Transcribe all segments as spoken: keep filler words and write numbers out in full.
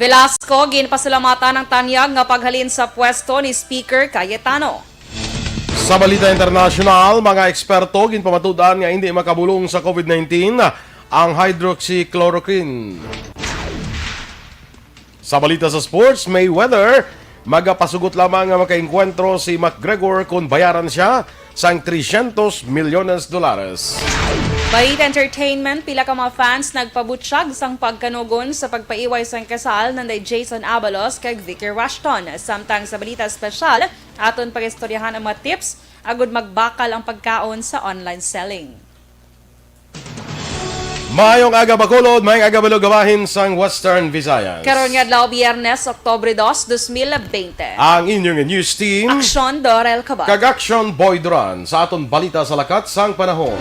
Velasco, ginpasalamatan ang tanyag nga paghalin sa pwesto ni Speaker Cayetano. Sa balita internasyonal, mga eksperto ginpamatud-an nga hindi makabulong sa covid nineteen ang hydroxychloroquine. Sa balita sa sports, Mayweather, magapasugot lamang nga makaengkwentro si McGregor kon bayaran siya sang trescientos milyones dolares. Balita entertainment, pila ka mga fans nagpabutyag sang pagkanugon sa pagpaiway sang kasal nanday Jason Abalos kag Vicky Rushton. Samtang sa balita espesyal, aton pag-istoryahan ang mga tips agud magbakal ang pagkaon sa online selling. Maayong aga, Bacolod. Maayong aga, Balugabahin sang Western Visayas. Karon nga adlaw, Biyernes, Oktubre dos, dos mil bente. Ang inyong news team, Aksyon Dorel Cabal kag Action Boy Duran, sa aton balita sa lakat sang panahon.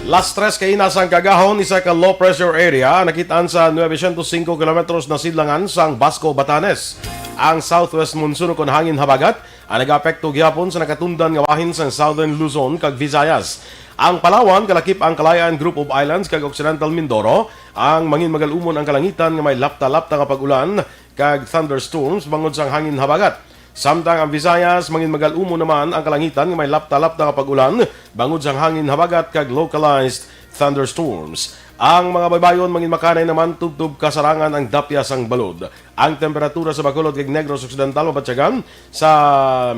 Las tres kaina sang kaagahon, isa ka low pressure area nakit-an sa nuebe siyento singko kilometros na sidlangan sang Basco, Batanes. Ang southwest monsoon kon hangin habagat ang nagaapekto gihapon sa nakatundan nga bahin sang Southern Luzon kag Visayas. Ang Palawan, kalakip ang Kalayaan Group of Islands kag Occidental Mindoro, ang mangin magal-umon ang kalangitan nga may lapta-lapta nga pag-ulan kag thunderstorms bangod sang hangin habagat. Samtang ang Visayas, mangin magal-umon naman ang kalangitan nga may lapta-lapta nga pag-ulan bangod sang hangin habagat kag localized thunderstorms. Ang mga baybayon, mangin makanay naman tubtob kasarangan ang dapya sang balod. Ang temperatura sa Bacolod kag Negros Occidental mabatyagan sa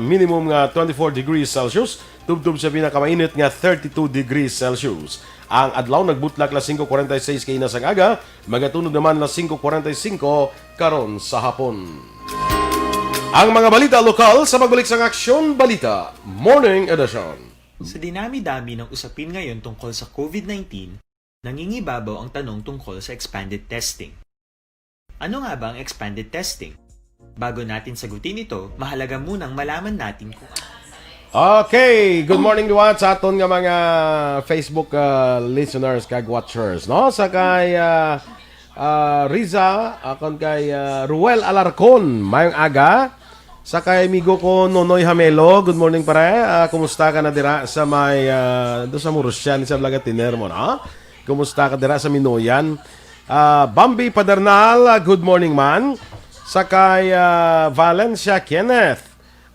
minimum nga twenty-four degrees Celsius, tubtob sa pinakamainit nga thirty-two degrees Celsius. Ang adlaw nagbutlak las singko kwarenta y seis kaina sang aga, magatunod naman las singko kwarenta y singko karon sa hapon. Ang mga balita lokal sa pagbalik sang Aksyon Balita Morning Edition. Sa dinami-dami ng usapin ngayon tungkol sa covid nineteen, nangingibabaw ang tanong tungkol sa expanded testing. Ano nga ba ang expanded testing? Bago natin sagutin ito, mahalaga munang malaman natin kung ano. Okay, good morning liwat sa aton nga mga Facebook, ah, listeners kag watchers, no? Sa kay, ah, ah, Riza, akon kay, ah, Ruel Alarcon, mayong aga. Sa kay amigo ko Nonoy Hamelo, good morning pare. Ah, kumusta ka na dira sa may, ah, do sa Murcia, ni sa Blagatiner mo, no? Kumusta ka dira sa Minoyan? Ah, Bambi Padernal, ah, good morning man. Sa kay, ah, Valencia Kenneth,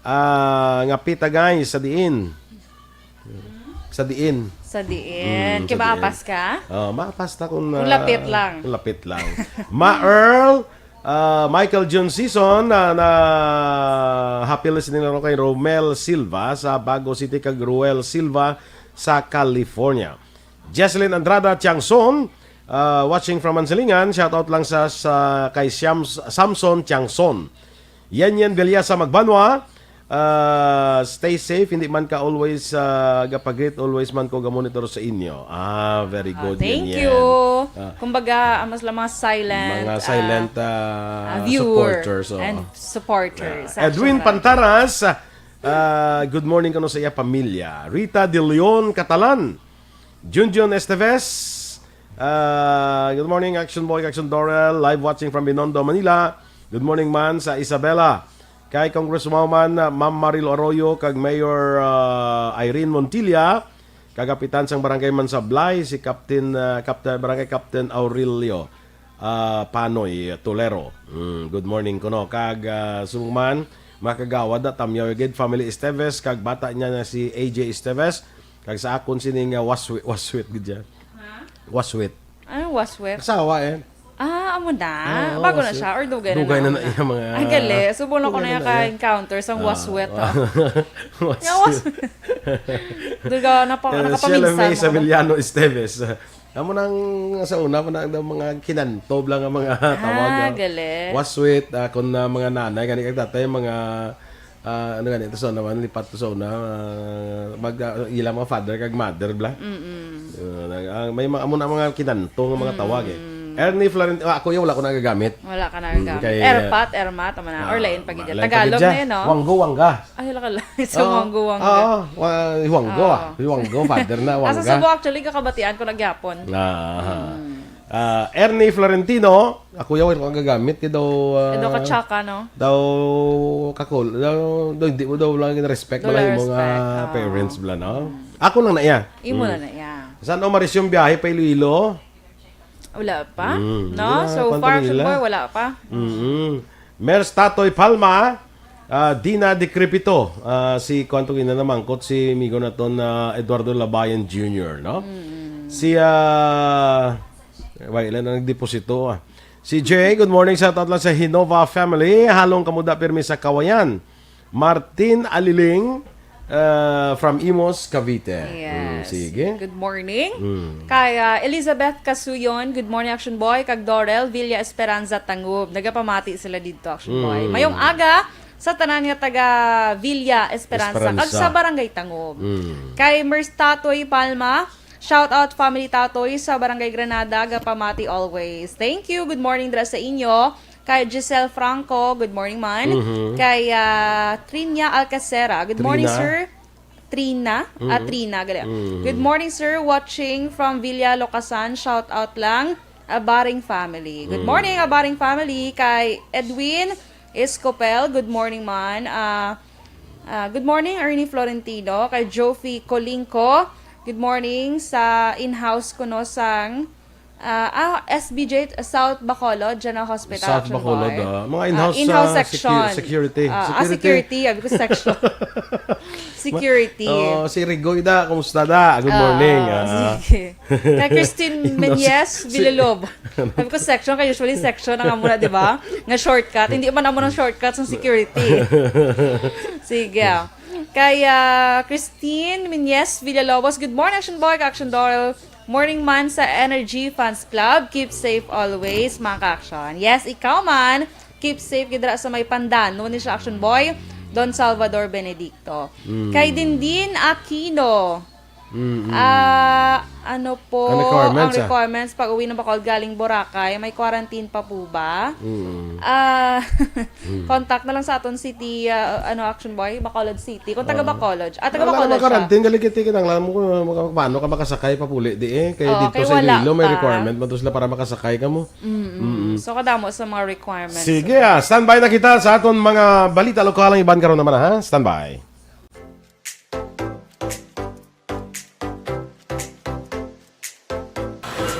ah, nga pita guys sa diin. Sa diin. Sa diin. Mm, kay sa diin. Maapas ka? Oh, maapas ta kung, kung ah, lapit lang. Kung lapit lang. Ma Earl, ah, Michael June Season, na, na happy listening na ron kay Romel Silva sa Bago City kag Ruel Silva sa California. Jesselyn Andrada Tiangson, ah, watching from Mansilingan. Shout out lang sa, sa kay Siam-, Samson Tiangson. Yen Yen Villasa Magbanwa, ah, stay safe. Hindi man ka always, ah, gapagreet, always man ko gamonitor sa inyo. Ah, very good, Yen Yen. Ah, thank you. Ah. Kumbaga, ah, mas lang mga silent, mga silent, ah, ah, viewer supporters, oo, and supporters. Ah, Edwin Pantaras, ah, good morning kuno sa iya pamilya. Rita De Leon Catalan, Junjun Esteves, ah, good morning, Action Boy, Action Dorel, live watching from Binondo, Manila. Good morning man sa Isabela. Kay Congresswoman, ah, Ma'am Marilo Arroyo, kag Mayor, ah, Irene Montilla, kag kapitan sang barangay Mansablay, si Captain, ah, Captain, Barangay Captain Aurelio, ah, Panoy Tolero. Mm, good morning kuno. Kag, ah, subong man, mga kagawad na, Tamyaw gid, family Esteves, kag bata niya na si A J Esteves, kag sa akon sini nga waswit, waswit gid siya. Ha? Waswit. Ano waswit? Asawa, eh. Ah, amo na. Ah, oo, bago na waswit. Siya or dugay na? Dugay na na iya mga. Ay, gali. Subo na ko na iya ka-encounter sa waswit, ah. Waswit. Nga waswit. Dugay, napa-, eh, nakapaminsan Shella May ako. Saviliano Esteves. Amo nang sa una pa na ang mga kinantob lang ang mga tawag, ah, gali. Waswit, ah, kung na mga nanay, gani kag tatay, mga, ah, ano gani, ito sa una, lipat to sa una, ah, mag, ah, ila mga father kag mother, bla. Mm-mm. Ah, nag-, ah, may mga, amo na mga kinanto nga mga tawag, eh. Mm. Ernie Florent-, ah, ako yung wala ko nagagamit. Wala ka nagagamit. Mm, kay, Erpat, Ermat, tama na. Ah, or lain pa gid. Lain pa gid. Tagalog na yun, no? Wanggo, wangga. Ay, wala ka lang. Sa wanggo, wangga. Oo, wa-, hiwanggo, ah. Oo. Hiwanggo, father na, wangga. Asa Cebu, actually, kakabatian ko na gyapon. Ah, ah. Mm. Ah, Ernie Florentino, ako yaw, ako ang gagamit, kay daw, ah, daw katsaka, no? Daw kakul-, daw, daw, hindi mo daw lang respect, wala mo lang yung mga respect, ah, parents, bla, no? Mm. Ako lang na iya. Imo lang na iya. San Omar, yung biyahe pa Iloilo? Wala pa? Mm, No? wala So pa, far, Antonella. Action Boy, wala pa. Mm-mm. Mers Tatoy Palma, ah, Dina Decrepito, ah, si kuan to, ina namangkot si migo naton na Eduardo Labayan Junior, no? Si, ah, wait, ilan ang nagdeposito, ah. Si Jay, good morning. Shout out lang sa Hinova family. Halong kamuda pirmi sa Kawayan. Martin Aliling, ah, from Imus, Cavite. Mm, Yes. Sige. Good morning. Mm. Kay ah, Elizabeth Casuyon, good morning, Action Boy, kag Dorel Villa Esperanza Tangub. Nagapamati sila dito, Action Boy. Mm. Mayong aga sa tanan nga taga Villa Esperanza, kag Esperanza. Sa Barangay Tangub. Mm. Kay Mers Tatoy Palma, shout out family Tatoy sa Barangay Granada, gapamati always. Thank you. Good morning dira sa inyo. Kay Giselle Franco, good morning man. Mhm. Kay ah, Trinia Alcacera, good morning, Trina. Sir. Trina, ah, Mhm. Trina, gali. Mhm. Good morning, sir. Watching from Villa Locasan. Shout out lang, Abaring family. Good Mm. Morning, Abaring family. Kay Edwin Escopel, good morning man. Ah, ah, good morning, Ernie Florentino. Kay Jofi Colinco, good morning sa in-house kuno sang ah, ah, S B J South Bacolod General Hospital. South Action Bacolod, Boy. ah. Mga Ah, in-house, in-house ah, section. secu-, security. Ah, ah, Security. Security. Sabi ko section. Security. Oh, si Rigoy da, kumusta da? Good Ah, morning. ah, Ah. Sige. Kay Christine Ino, Menyes si- Villalobos. Sabi ko section, kay usually section ang amo na, di ba? Nga shortcut. Hindi man amo ng shortcut sa security. Sige. Kay ah, Christine Menyes Villalobos, good morning, Action Boy, Action Doll. Morning man sa Energy Fans Club. Keep safe always, mga ka-action. Yes, ikaw man. Keep safe gid dira sa may Pandan. Nuon ni siya, Action Boy, Don Salvador Benedicto. Mm. Kay Dindin Aquino. Mm-mm. Ah, ano po Ang requirements, ang ah. requirements pag uwi ng Bacolod galing Boracay? May quarantine pa po ba? Mm. Ah, contact na lang sa aton city, ah, ano, Action Boy, Bacolod City. Kung taga Ah. Bacolod, ah, taga Wala Bacolod naman siya. Quarantine, dali kita, kinahanglan mo kung maka-, paano ka makasakay papuli di eh. Kaya Oo, dito kay sa wala Iloilo, may pa. Requirement man to sila para makasakay ka mo. Mm-mm. So, kadamo sa mga requirements. Sige, ah, standby na kita sa aton mga balita lokal ang iban karon naman, ha? Standby.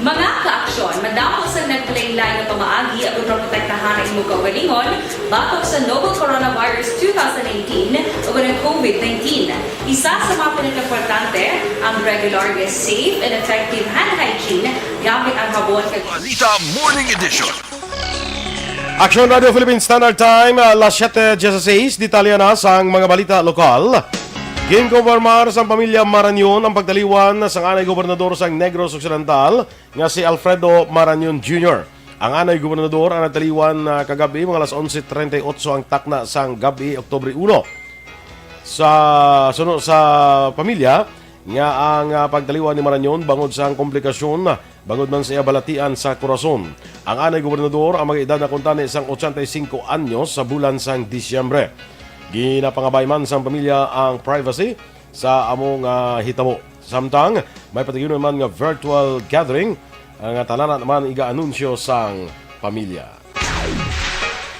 Mga ka-aksyon, madamo sa naglain-lain nga pamaagi aron maprotektahan ang imong kaugalingon batok sa novel coronavirus two thousand nineteen o ang COVID nineteen. Isa sa mga pinakaimportante ang regular nga safe and effective hand hygiene gamit ang habon kag Balita Morning Edition. Action Radio Philippine Standard Time, ah, alas siyete dieciséis. Detalye na sang mga balita lokal. Ginkumpirmar sang pamilya Marañon ang pagtaliwan sang anay gobernador sang Negros Occidental nga si Alfredo Marañon Junior. Ang anay gobernador ang nataliwan, ah, kagabi mga alas onse treinta y ocho ang takna sang gabi, Oktubre uno. Sa suno sa pamilya nga ang, ah, pagtaliwan ni Marañon bangod sa komplikasyon, bangod man sa iya balatian sa korason. Ang anay gobernador ang mag-edad na kuntani sang ochenta y cinco anyos sa bulan sang Disyembre. Ginapangabay man sang pamilya ang privacy sa amo nga hitabo. Samtang may patuyunon man nga virtual gathering, ah, nga tanan man iga-anunsyo sang pamilya.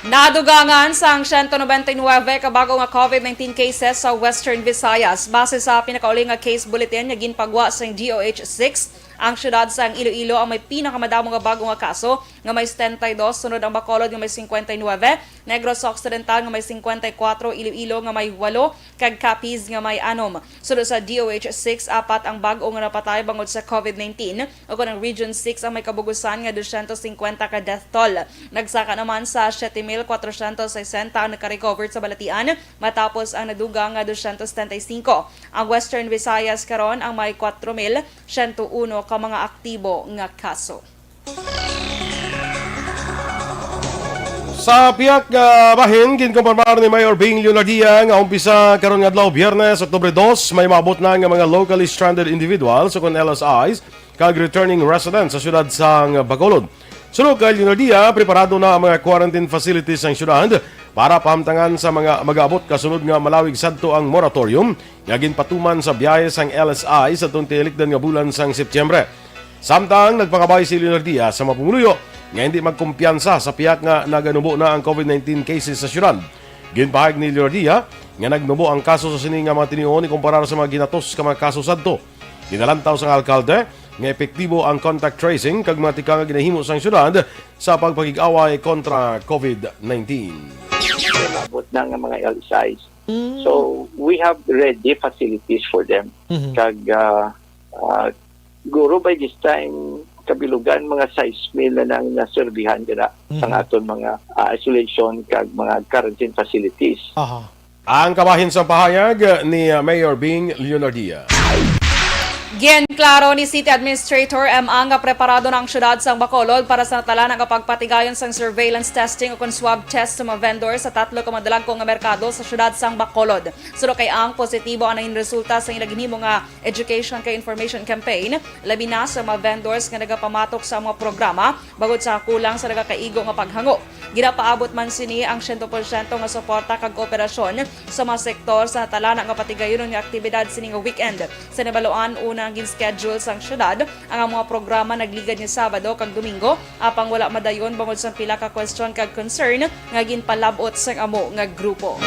Nadugangan sang siyento nobenta y nuwebe ka bago nga COVID nineteen cases sa Western Visayas. Base sa pinakauli nga case bulletin nga ginpagwa sang D O H six, ang siyudad sang Iloilo ang may pinakamadamo nga bago nga kaso nga may setenta y dos, sunod ang Bacolod nga may cincuenta y nueve, Negros Occidental nga may cincuenta y cuatro, Iloilo nga may walo, kag Capiz nga may anom. Sunod sa D O H six, apat ang bag-o nga napatay bangod sa COVID nineteen, ukon ang Region six ang may kabugusan nga dosyentos cincuenta ka death toll. Nagsaka naman sa siyete mil kwatrosyentos sesenta ang nakarecover sa balatian, matapos ang nadugang nga dosyentos setenta y cinco. Ang Western Visayas karon ang may kwatro mil siyento uno ka mga aktibo nga kaso. Sa pihak nga bahin, ginkumpirmar ni Mayor Bing Leonardia nga umpisa karon nga adlaw, Biyernes, Oktubre dos, may maabot na nga mga locally stranded individuals o kon L S Is kag returning residents sa siyudad sang Bacolod. Suno kay Leonardia, preparado na ang mga quarantine facilities sang siyudad para pahamtangan sa mga mag-aabot kasunod nga malawig sadto ang moratorium nga ginpatuman sa biyahe sang L S I sa tong tinikdan nga bulan sang Setyembre. Samtang nagpangabay si Leonardia sa mga pumuluyo nga hindi magkumpiyansa sa pihak nga naganubo na ang COVID nineteen cases sa siyudad. Ginpahayag ni Leonardia nga nagnubo ang kaso sa sini nga mga tinion ikumparar sa mga ginatos ka mga kaso sadto. Ginalantaw sang alkalde nga epektibo ang contact tracing kag mga tikang nga ginahimo sang syudad sa pagpakig-away kontra COVID nineteen. Umabot na nga mga L S Is. Mm. So, we have ready facilities for them. Mhm. Kag, ah, ah, guro by this time, kabilugan, mga sais mil na nang naserbihan dira sa Mhm. aton mga, ah, isolation kag mga quarantine facilities. Aha. Ang kabahin sa pahayag ni, ah, Mayor Bing Leonardia. Ginklaro ni City Administrator M. Ang nga preparado na ang siyudad sang Bacolod para sa natala nga pagpatigayon sang surveillance testing o kon swab test sa mga vendor sa tatlo ka madalagko nga merkado sa siyudad sang Bacolod. Suno kay Ang, positibo ang nangin resulta sa ila ginhimo nga education kag information campaign, labi na sa mga vendors nga nagapamatok sa mga programa bangod sa kulang sa nagakaigo nga paghango. Ginapaabot man sini ang siyento porsyento nga suporta kag kooperasyon sa mga sektor sa natalana nga patigayunon nga aktibidad sini nga weekend. Sa nabaluan, una ang gin-schedule sang syudad ang mga programa nagligad nga Sabado kag Domingo, apang wala madayon bangod sang pila ka question kag concern nga ginpalab-ot sang amo nga grupo.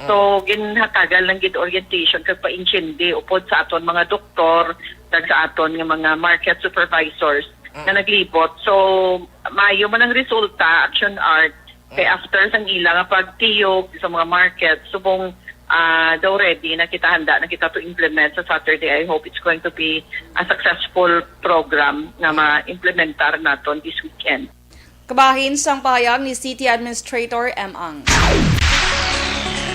So, ginhatagan lang gid orientation kag paintindi upod sa aton mga doktor kag sa aton nga mga market supervisors Mm. nga naglibot. So, maayo man ang resulta, Action Art, kay Mm. after sang ila nga pagtiyog sa mga market, subong, ah, daw ready na kita, handa na kita to implement sa Saturday. I hope it's going to be a successful program nga ma-implementar naton this weekend. Kabahin sang pahayag ni City Administrator M. Ang.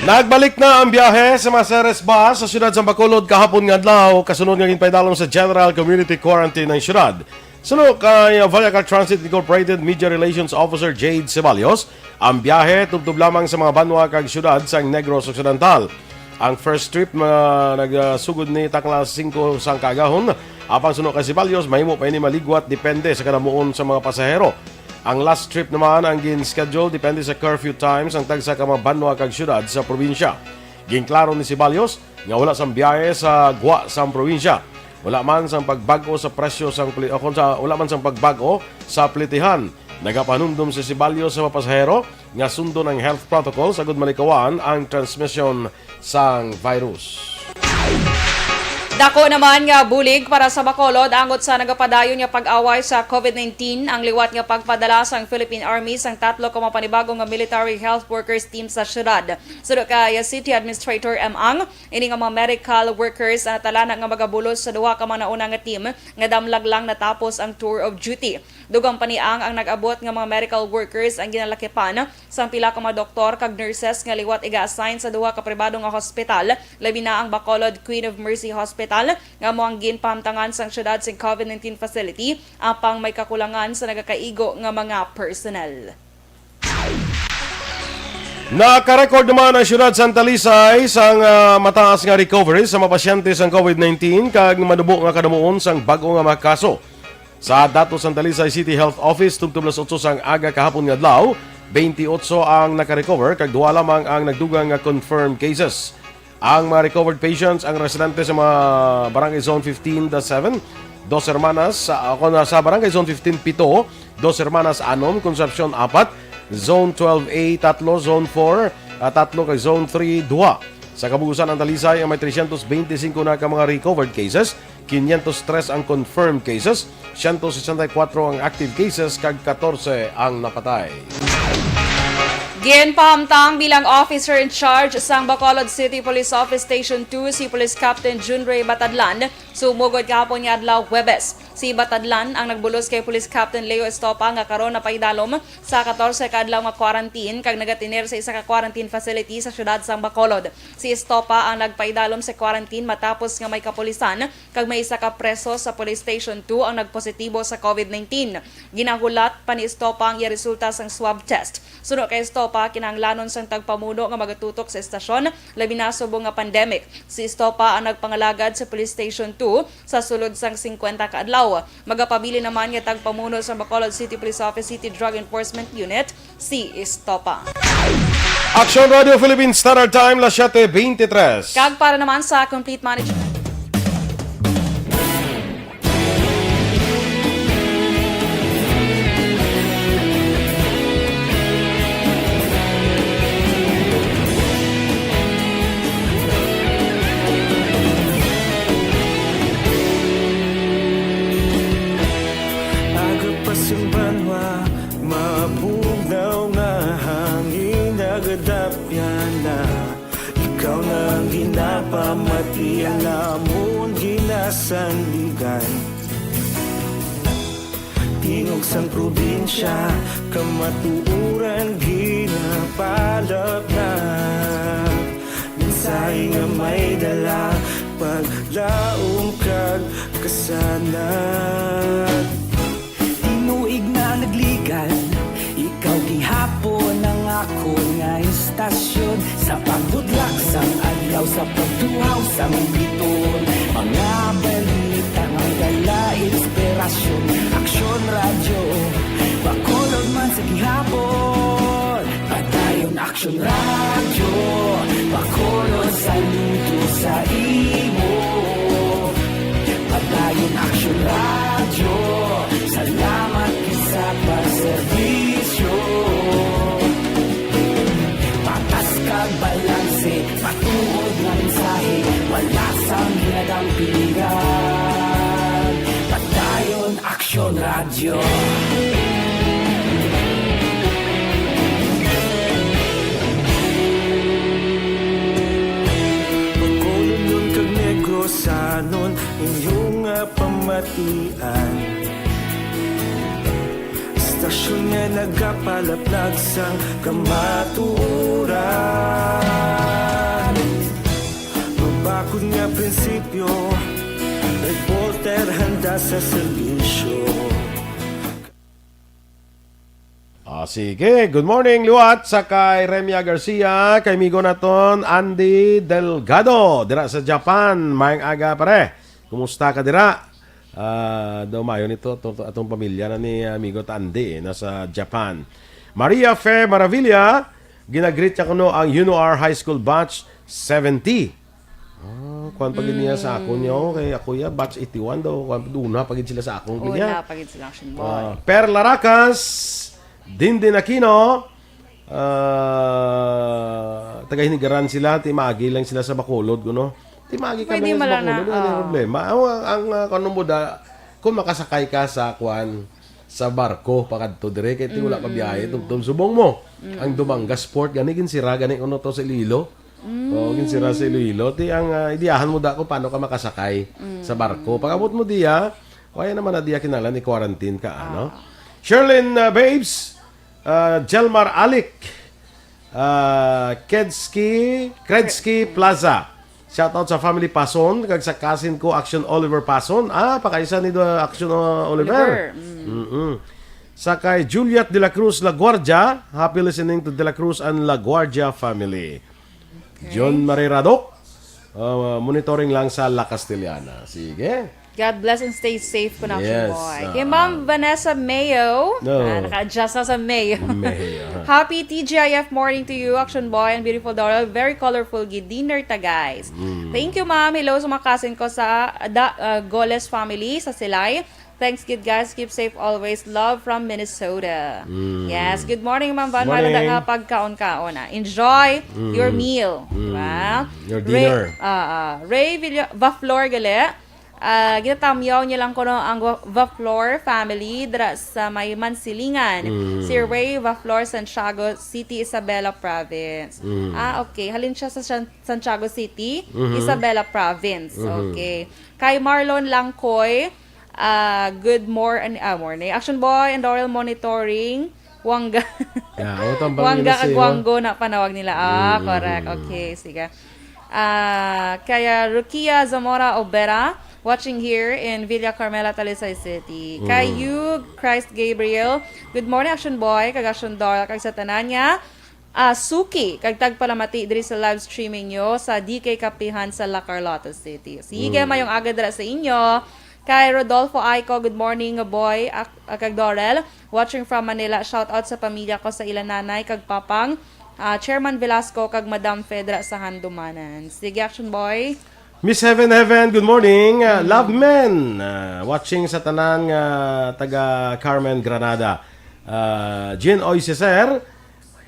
Nagbalik na ang biyahe sa mga Ceres bus sa siyudad sa Bacolod kahapon nga adlaw, kasunod nga ginpaidalom sa General Community Quarantine ang siyudad. Suno kay Vallacar Transit Incorporated Media Relations Officer Jade Ceballos, ang biyahe tubtob lamang sa mga banwa kag siyudad sang Negros Occidental. Ang first trip nga nagsugod ni takna singko sang kaagahon, apang suno kay Ceballos, mahimo pa ini maligwat depende sa kanamuon sa mga pasahero. Ang last trip naman ang gin-schedule depende sa curfew times ang tagsa ka mga banwa kag siyudad sa probinsya. Ginklaro ni Ceballos nga wala sang biyahe sa gwa sang probinsya. Wala man sang pagbag-o sa presyo sang pli-, o kung sa, wala man sang pagbag-o sa plitihan. Nagapanumdom si Ceballos sa mga pasahero nga sundon ang health protocols agud malikawan ang transmisyon sang virus. Dako naman nga bulig para sa Bacolod angot sa nagapadayon nga pag-away sa COVID nineteen ang liwat nga pagpadala sang Philippine Army sang tatlo ka mga panibago nga military health workers team sa siyudad. Suno kay City Administrator M. Ang, ini nga mga medical workers ang natalana nga magabulos sa duha ka mga nauna nga team nga damlag lang natapos ang tour of duty. Dugang pa ni Ang, ang nag-abot nga mga medical workers ang ginalakipan sang pila ka mga doktor kag nurses nga liwat iga-assign sa duha ka pribado nga hospital, labi na ang Bacolod Queen of Mercy Hospital, nga amo ang ginpahamtangan sang siyudad sing COVID nineteen facility, apang may kakulangan sa nagakaigo nga mga personnel. Naka-record naman ang siyudad sa Talisay sang, ah, mataas nga recovery sa mga pasyente sang COVID nineteen kag manubo nga kanamuon sang bag-o nga mga kaso. Sa datos sang Talisay City Health Office, tubtob alas otso sang aga kahapon nga adlaw, twenty-eight ang naka-recover kag duha lamang ang nagdugang nga confirmed cases. Ang mga recovered patients ang residente sa mga Barangay Zone fifteen dash seven, Dos Hermanas, sa, ako na sa Barangay Zone fifteen, pito, Dos Hermanas, anom, Concepcion, apat, Zone twelve A, tatlo, Zone four, ah, tatlo, kag Zone three, duha. Sa kabugusan, ang Talisay ang may trescientos veinticinco na ka mga recovered cases, quinientos tres ang confirmed cases, siyento sesenta y kuwatro ang active cases, kag katorse ang napatay. Ginpahamtang bilang officer in charge sang Bacolod City Police Office Station two si Police Captain Junray Batadlan, sumugod kahapon nga adlaw, Huwebes. Si Batadlan ang nagbulos kay Police Captain Leo Estopa nga karon napaidalom sa katorse ka adlaw nga quarantine kag nagatener sa isa ka quarantine facility sa siyudad sang Bacolod. Si Estopa ang nagpaidalom sa quarantine matapos nga may kapulisan kag may isa ka preso sa Police Station two ang nagpositibo sa COVID nineteen. Ginahulat pa ni Estopa ang iya resulta sang swab test. Suno kay Estopa, kinahanglanon sang tagpamuno nga magatutok sa estasyon, labi na subong nga pandemic. Si Estopa ang nagpangalagad sa Police Station two sa sulod sang singkwenta ka adlaw. Magapabilin naman nga tagpamuno sa Bacolod City Police Office City Drug Enforcement Unit si Estopa. Aksyon Radio Philippines Standard Time, las siete veintitrés. Kag para naman sa complete management. Pasang banwa, mabugnaw nga hangin nagadapya na. Ikaw na ang ginapamati, ang amon ginasandigan. Tingog sang probinsya, kamatuoran ginapalapnap. Mensahe nga may dala, paglaom kag kasanag. Tinuig na nagligan, ikaw gihapon ang akon nga istasyon. Sa pagbudlak sang adlaw, sa pagtuhaw sang biton, mga balita nga dala inspirasyon. Aksyon Radyo, Bacolod man sa gihapon. Padayon Aksyon Radyo, Bacolod, saludo sa imo. Padayon Aksyon Radyo, salamat gid sa pagserbisyo. Patas kag balanse, matuod nga mensahe, wala sang ginadampigan. Padayon Aksyon Radyo. Bacolodnon kag Negrosanon, inyo nga pamatian. Istasyon nga nagapalaplag sang kamatuoran. Mabakod nga prinsipyo, reporter handa sa serbisyo. Ah, sige. Good morning, liwat sa kay Remia Garcia, kay migo naton Andy Delgado, dira sa Japan. Maayong aga, pare. Kumusta ka dira? Ah, daw mayo nito, to, to, atong pamilya na ni amigo ta Andy, eh, nasa Japan. Maria Fe Maravilla, ginagreet niya kuno ang U N O R High School Batch seventy. Ah, kuwan pa gid niya sa akon niya, oh, kay ako ya, batch eighty-one daw, kuwan, una pa gid sila sa akon, gid Una niya. pa gid sila, Action Boy. Ah, Perla Racas, Dindin Aquino, ah, taga Hinigaran sila, ti maagi lang sila sa Bacolod, kuno. Ti maagi Pwede kami sa mala na, Bacolod, wala oo. problema. Ang, ang, ang, ah, kuwan mo da, kung makasakay ka sa kuwan, sa barko pakadto dire, kay ti wala Mm. mabiyahe, tubtob subong mo. Mm. Ang Dumangas Port, gani ginsira, gani kuno to sa Iloilo. Mm. Oo, ginsira sa Iloilo. Ti ang, ah, ideyahan mo da kung paano ka makasakay Mm. sa barko. Pag-abot mo diya, kaya naman na diya kinahanglan i-quarantine ka, ano? Ah. Sherlyn, ah, Babes, ah, Jelmar Alic, ah, Kedsky, Kredsky Plaza. Shout out sa family Pason, kag sa cousin ko, Action Oliver Pason. Ah, pakaisa ni do Action, uh, Oliver. Oliver, mm. Mm-mm. Sa kay Juliet de la Cruz Laguardia, happy listening to de la Cruz and Laguardia family. Okay. John Marie Radok, uh, monitoring lang sa La Castellana. Sige. God bless and stay safe po na, Action Yes, Boy. ah. Kay Ma'am Vanessa Mayo, No. ah, naka-adjust na sa Mayo. Mayo. Happy T G I F morning to you, Action Boy and beautiful Doral. Very colorful gid dinner ta, guys. Mm. Thank you, Ma'am. Hello sa mga cousin ko sa da, ah, Goles family sa Silay. Thanks gid, guys. Keep safe always. Love from Minnesota. Mm. Yes. Good morning, Ma'am Van. Morning. May lada nga pagkaon-kaon, ah. Enjoy Mm. your meal. Mm. Diba? Your Ray, dinner. ah, ah, Ray Villa, Vaflor gali. Ah, ginatamyaw niya lang kuno ang Wa-, Vaflor family dira sa may Mansilingan. Mm. Si Ray Vaflor, Santiago City, Isabela Province. Mm. Ah, okay. Halin siya sa San-, Santiago City, Mhm. Isabela Province. Mhm. Okay. Kay Marlon Langkoy, ah, good mor-, an-, ah, morning. Action Boy and Doral monitoring. Wangga. Yeah, oh, tambal Wangga nila kag siya. Wanggo na panawag nila. Ah, Mm, correct. mm, mm. Okay, sige. Ah, kaya Rukia Zamora Obera, watching here in Villa Carmela, Talisay City. Kay Mm. Hugh Christ Gabriel, good morning, Action Boy, kag Action Doral, kag sa tanan nga, ah, suki, kag tagpalamati diri sa live streaming nyo sa D K Kapihan sa La Carlota City. Sige, Mm. mayong aga dira sa inyo. Kay Rodolfo Aiko, good morning, boy, ak-, ah, kag Doral. Watching from Manila. Shout out sa pamilya ko, sa ila nanay kag papang, ah, Chairman Velasco kag Madam Fedra sa Handumanan. Sige, Action Boy. Miss Heaven Heaven, good morning. Ah, Mm. love men. Ah, watching sa tanan nga taga Carmen, Granada. Ah, Jean Oy Ceser,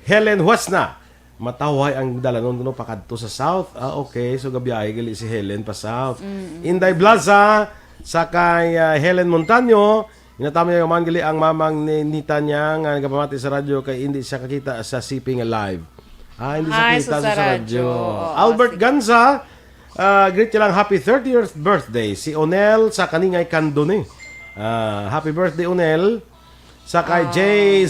Helen Huesna. Matawhay ang dalanon kuno pakadto sa South. Ah, okay. So, gabiyahe gali si Helen pa South. Mm-mm. Inday Blaza, sa kay, ah, Helen Montaño, Ginatamyaw man gali ang mamang ni Nita niya nga nagapamati sa radyo kay hindi siya kakita sa C P nga live. Ah, hindi siya Ay, kita sa sa radyo. Oo, Albert sige. Ganza, ah, greet niya lang happy thirtieth birthday. Si Onel sa Kaningay, Candoni. Ah, happy birthday, Onel. Sa kay Ah. J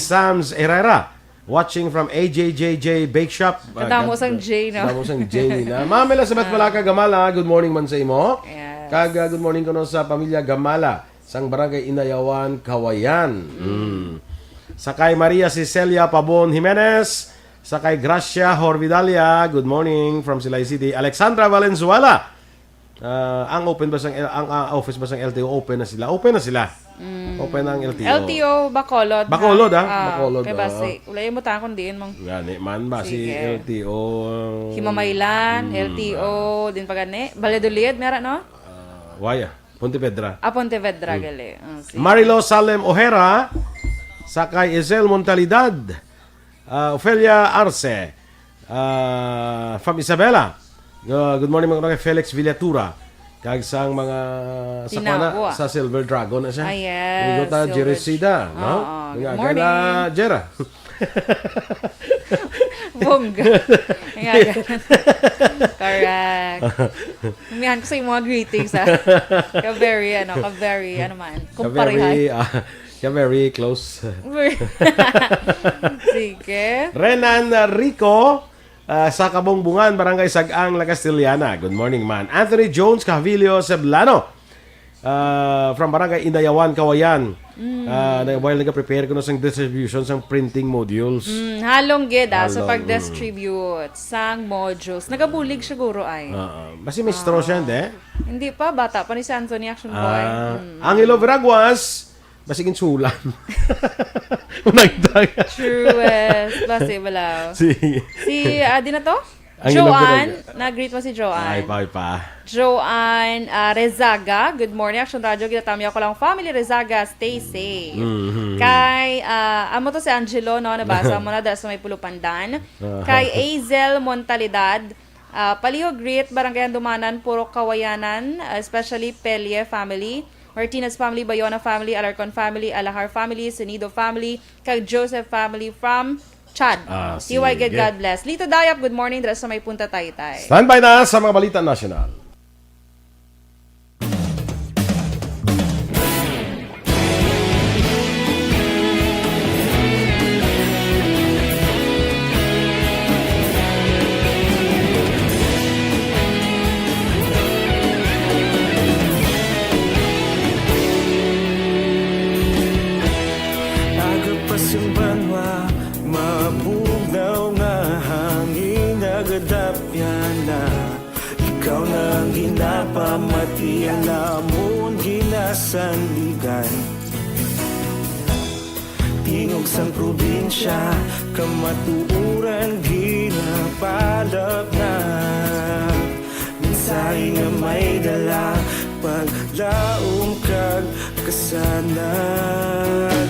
Sams Herrera, watching from A J J J Bake Shop. Ah, Kadamo God sang bless. J, no? Kadamo sang J na. Ma'am Elizabeth Ah. Malaka Gamala, good morning man sa imo. Yes. Kag, ah, good morning kuno sa pamilya Gamala, sang Barangay Inayawan, Kawayan. Mm. Sa kay Maria Cecilia Pabon Jimenez, sa kay Gracia Horvidalia, good morning from Silay City. Alexandra Valenzuela, ah, ang open ba sang, ang, ah, office ba sang L T O? Open na sila. Open na sila. Mm. Open ang L T O. L T O, Bacolod, ha? Bacolod, ah. Ah, Bacolod, kay oo. Basi, wala yung mutang kung diin mang Gani man ba si Sige. L T O? Himamaylan, Mm, L T O, ah. Din pa gani. Valladolid, meron, no? Ah, waya. Pontevedra. Ah, Pontevedra, Mm. gali. Ah, sige. Marilo Salem Ojera, sa kay Isel Montalidad, ah, Ofelia Arce, ah, from Isabela. Uh, good morning, mga kay Felix Villatura. Kag sang mga sa Tinawa. Pana, sa Silver Dragon na siya. Ah, yes, Inigota, Silver Jeresida, no? Oo, Mga good morning. Gala, Jera. Bongga. Nga, ganun. Correct. Umihan ko sa iyong mga greetings, ha? Ka-very, ano, ka-very, ano man, Ka-very, kumparehan. Ah, ka-very close. Sige. Renan Rico, ah, sa Kabongbongan, Barangay Sag-ang, La Castellana. Good morning, man. Anthony Jones Cavillo Ceblano. Ah, from Barangay Indayawan, Kawayan. Mm. Ah, na, while nag-prepare ko na sang distribution sang printing modules. Mm, halong gid, ah, sa Halong, pag-distribute sang modules. Nagabulig siguro ay. Oo. Basi maestro siya, Ah. hindi? Hindi pa, bata pa ni si Anthony, action boy. Ah, Mm. Angelo Veraguas, basi ginsulan. Nagdag. Truest. Basi, wala. Sige. Si, ah, di na to? Ang Joanne, ilang pinag- nag-greet mo si Joanne. Ay, pa, ay, pa. Joanne, ah, Rezaga, good morning, Action Radio, ginatamyaw ko lang, family Rezaga, stay safe. Mhm. Kay, ah, amo to si Angelo, no, nabasa mo na, dahil sa may Pulupandan. Aha. Kay Azel Montalidad, ah, palihog greet, Barangay Handumanan, Purok Kawayanan, especially Pelie family, Martinez family, Bayona family, Alarcon family, Alahar family, Sonido family, kag Joseph family from Chad. Ah, T Y, good, sige. God bless. Lito Dayap, good morning, dira sa may Punta Taytay. Standby na sa mga balita nasyonal. Aga pa sing banwa, mabugnaw nga hangin, nagadapyan na. Ikaw na ang ginapamati, ang amon ginasandigan. Tingog sang probinsya, kamatuoran ginapalapnag. Mensahe nga may dala, paglaom kag kasanag.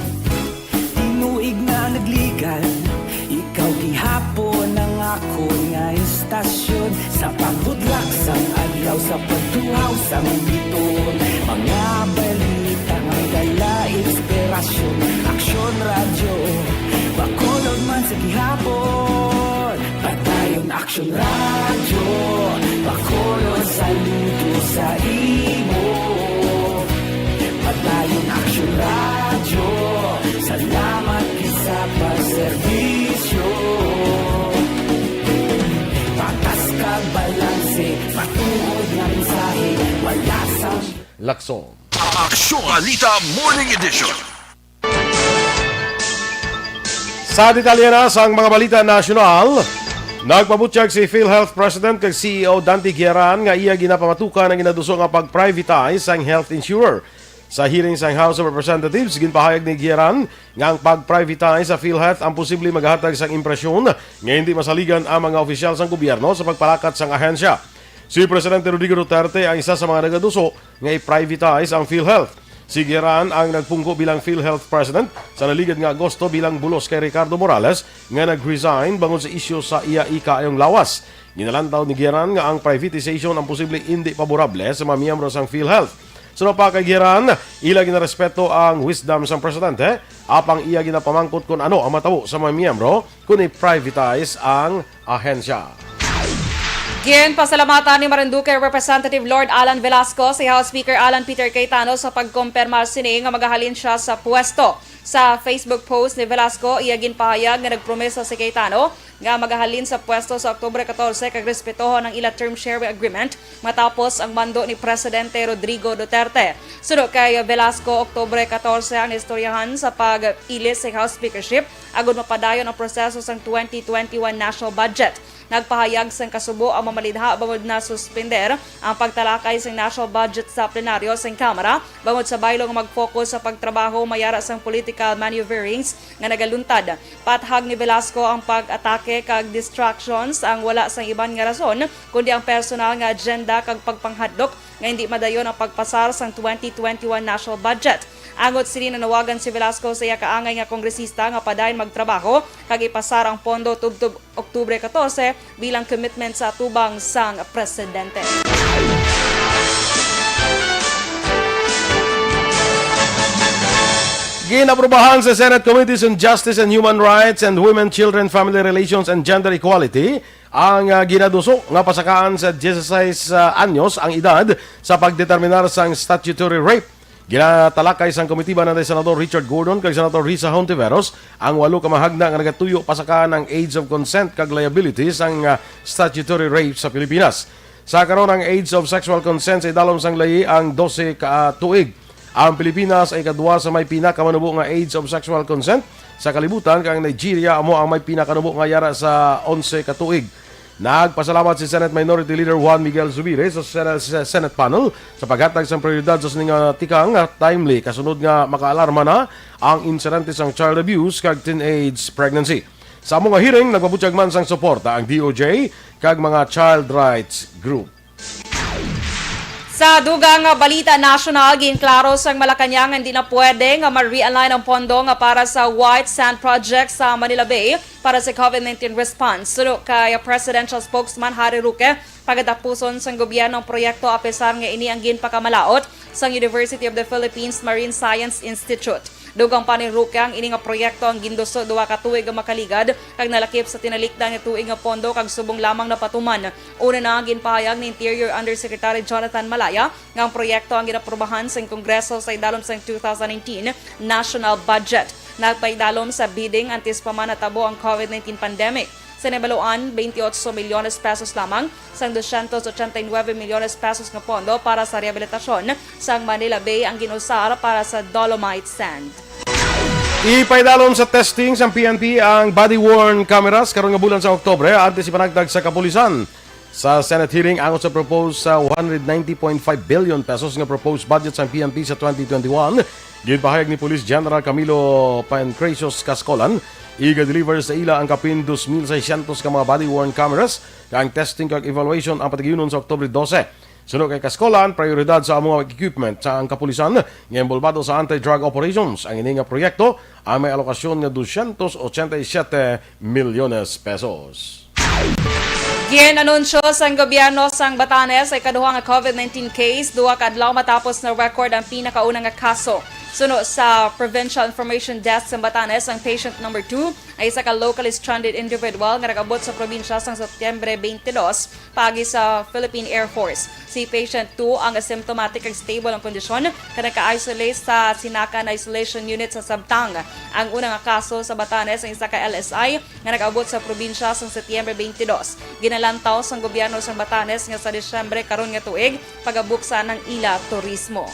Tinuig nga nagligan, ikaw gihapon ang akon nga istasyon. Sa pagbudlak sang adlaw, sa pagtuhaw sang biton, mga balita nga dala inspirasyon. Aksyon Radyo Bacolod man sa gihapon. Padayon Aksyon Radyo Bacolod, saludo sa imo. Padayon Aksyon Radyo, salamat gid sa pagserbisyo. Patas kag balanse, matuod nga mensahe, wala sa Lakson. Aksyon Balita Morning Edition. Sa detalye na sang mga balita nasyonal, nagpabutyag si PhilHealth President kag C E O Dante Guiaran nga iya ginapamatukan ang ginaduso nga pag-privatize sang health insurer. Sa hearing sang House of Representatives, ginpahayag ni Guiaran nga ang pag-privatize sa PhilHealth ang posible maghatag sang impresyon nga hindi masaligan ang mga opisyal sang gobyerno sa pagpalakat sang ahensya. Si Presidente Rodrigo Duterte ang isa sa mga nagaduso nga i-privatize ang PhilHealth. Si Guiaran ang nagpungko bilang PhilHealth President sa naligad nga Agosto bilang bulos kay Ricardo Morales nga nag-resign bangod sa isyu sa iya ikaayong lawas. Ginalantaw ni Guiaran nga ang privatization ang posible indi paborable sa mga miyembro sang PhilHealth. Suno pa kay Giran, ila ginarespeto ang wisdom sang presidente, apang iya ginapamangkot kon ano ang matabo sa mga miyembro kon i-privatize ang ahensya. Ginpasalamatan ni Marinduque Representative Lord Alan Velasco si House Speaker Alan Peter Cayetano sa pagkompirma sini nga magahalin sia sa pwesto. Sa Facebook post ni Velasco, iya ginpahayag nga nagpromesa si Cayetano nga magahalin sa pwesto sa Oktubre katorse kag respetohon ang ila term sharing agreement matapos ang mando ni Presidente Rodrigo Duterte. Suno kay Velasco, Oktubre katorse ang naistoryahan sa pag-ilis sa House speakership agud mapadayon ang proseso sang twenty twenty-one national budget. Nagpahayag sang kasubo ang mamalidha bangod nasuspender ang pagtalakay sang national budget sa plenaryo sang Kamara bangod sa baylo nga mag-focus sa pagtrabaho mayara sang political maneuverings nga nagaluntad. Pathag ni Velasco ang pag-atake kag distractions ang wala sang iban nga rason kundi ang personal nga agenda kag pagpanghadlok nga hindi madayon ang pagpasar sang twenty twenty-one national budget. Angot sini, nanawagan si Velasco sa iya kaangay nga kongresista nga padayon magtrabaho kag ipasar ang pondo tubtob Oktubre katorse bilang commitment sa atubang sang presidente. Ginaprubahan sa Senate Committees on Justice and Human Rights and Women, Children, Family Relations, and Gender Equality ang, ah, ginaduso nga pasakaan sa dieciséis, ah, anyos ang edad sa pagdeterminar sang statutory rape. Ginatalakay sang komitiba ni Senador Richard Gordon kag Senator Risa Hontiveros ang walo ka mahagna nga nagatuyo pasakaan ang age of consent kag liability sang, ah, statutory rape sa Pilipinas. Sa karon, ang age of sexual consent sa idalom sang layi ang dose ka, ah, tuig. Ang Pilipinas ay ikadua sa may pinakamanubo nga age of sexual consent sa kalibutan, kag ang Nigeria amo ang may pinakanubo nga yara sa onse ka tuig. Nagpasalamat si Senate Minority Leader Juan Miguel Zubiri sa Sen-, sa Senate panel sa paghatag sang prioridad sa sini nga tikang nga timely, kasunod nga makaalarma na ang insidente sang child abuse kag teenage pregnancy. Sa amo nga hearing, nagpabutyag man sang suporta ang D O J kag mga child rights group. Sa dugang nga balita nasyonal, ginklaro sang Malacañang nga hindi na pwede nga ma-realign ang pondo nga para sa White Sand Project sa Manila Bay para sa COVID nineteen response. Suno kay Presidential Spokesman Harry Roque, pagatapuson sang gobyerno ang proyekto, apesar nga ini ang ginpakamalaot sang University of the Philippines Marine Science Institute. Dugang pa ni Roque, ang ini nga proyekto ang ginduso duha ka tuig ang makaligad kag nalakip sa tinalikdan nga tuig nga pondo kag subong lamang napatuman. Una na, ginpahayag ni Interior Undersecretary Jonathan Malaya nga ang proyekto ang ginaprubahan sang Kongreso sa idalom sang two thousand nineteen national budget. Nagpaidalom sa bidding antes pa man natabo ang COVID nineteen pandemic. Sa nahibaluan, twenty-eight milyones pesos lamang sang doscientos ochenta y nueve milyones pesos nga pondo para sa rehabilitasyon sang Manila Bay ang gin-usar para sa dolomite sand. Ipaidalom sa testing sang P N P ang body-worn cameras karon nga bulan sa Oktubre, antes ipanagtag sa kapulisan. Sa Senate hearing angot sa proposed sa one hundred ninety point five billion pesos nga proposed budget sang P N P sa twenty twenty-one, ginpahayag ni Police General Camilo Pancratius Cascolan, iga-deliver sa ila ang kapin dos mil seiscientos ka mga body-worn cameras, kag ang testing kag evaluation ang patigayunon sa Oktubre dose. Suno kay Cascolan, prioridad sa amo nga equipment sa ang kapulisan nga inbolbado sa anti-drug operations. Ang ini nga proyekto ang may alokasyon nga doscientos ochenta y siete milyones pesos. Gin-anunsyo sang gobyerno sang Batanes ay kaduha nga COVID nineteen case, duha ka adlaw matapos na-record ang pinakauna nga kaso. Suno sa Provincial Information Desk sang Batanes, ang patient number two ay isa ka locally stranded individual nga nag-abot sa probinsya sang Setyembre twenty-two paagi sa Philippine Air Force. Si patient two ang asymptomatic kag stable ang kondisyon kag nagka-isolate sa Sinacan Isolation Unit sa Sabtang. Ang una nga kaso sa Batanes ang isa ka L S I nga nag-abot sa probinsya sang Setyembre twenty-two. Ginalantaw sang gobyerno sang Batanes nga sa Disyembre karon nga tuig pagabuksan ang ila turismo.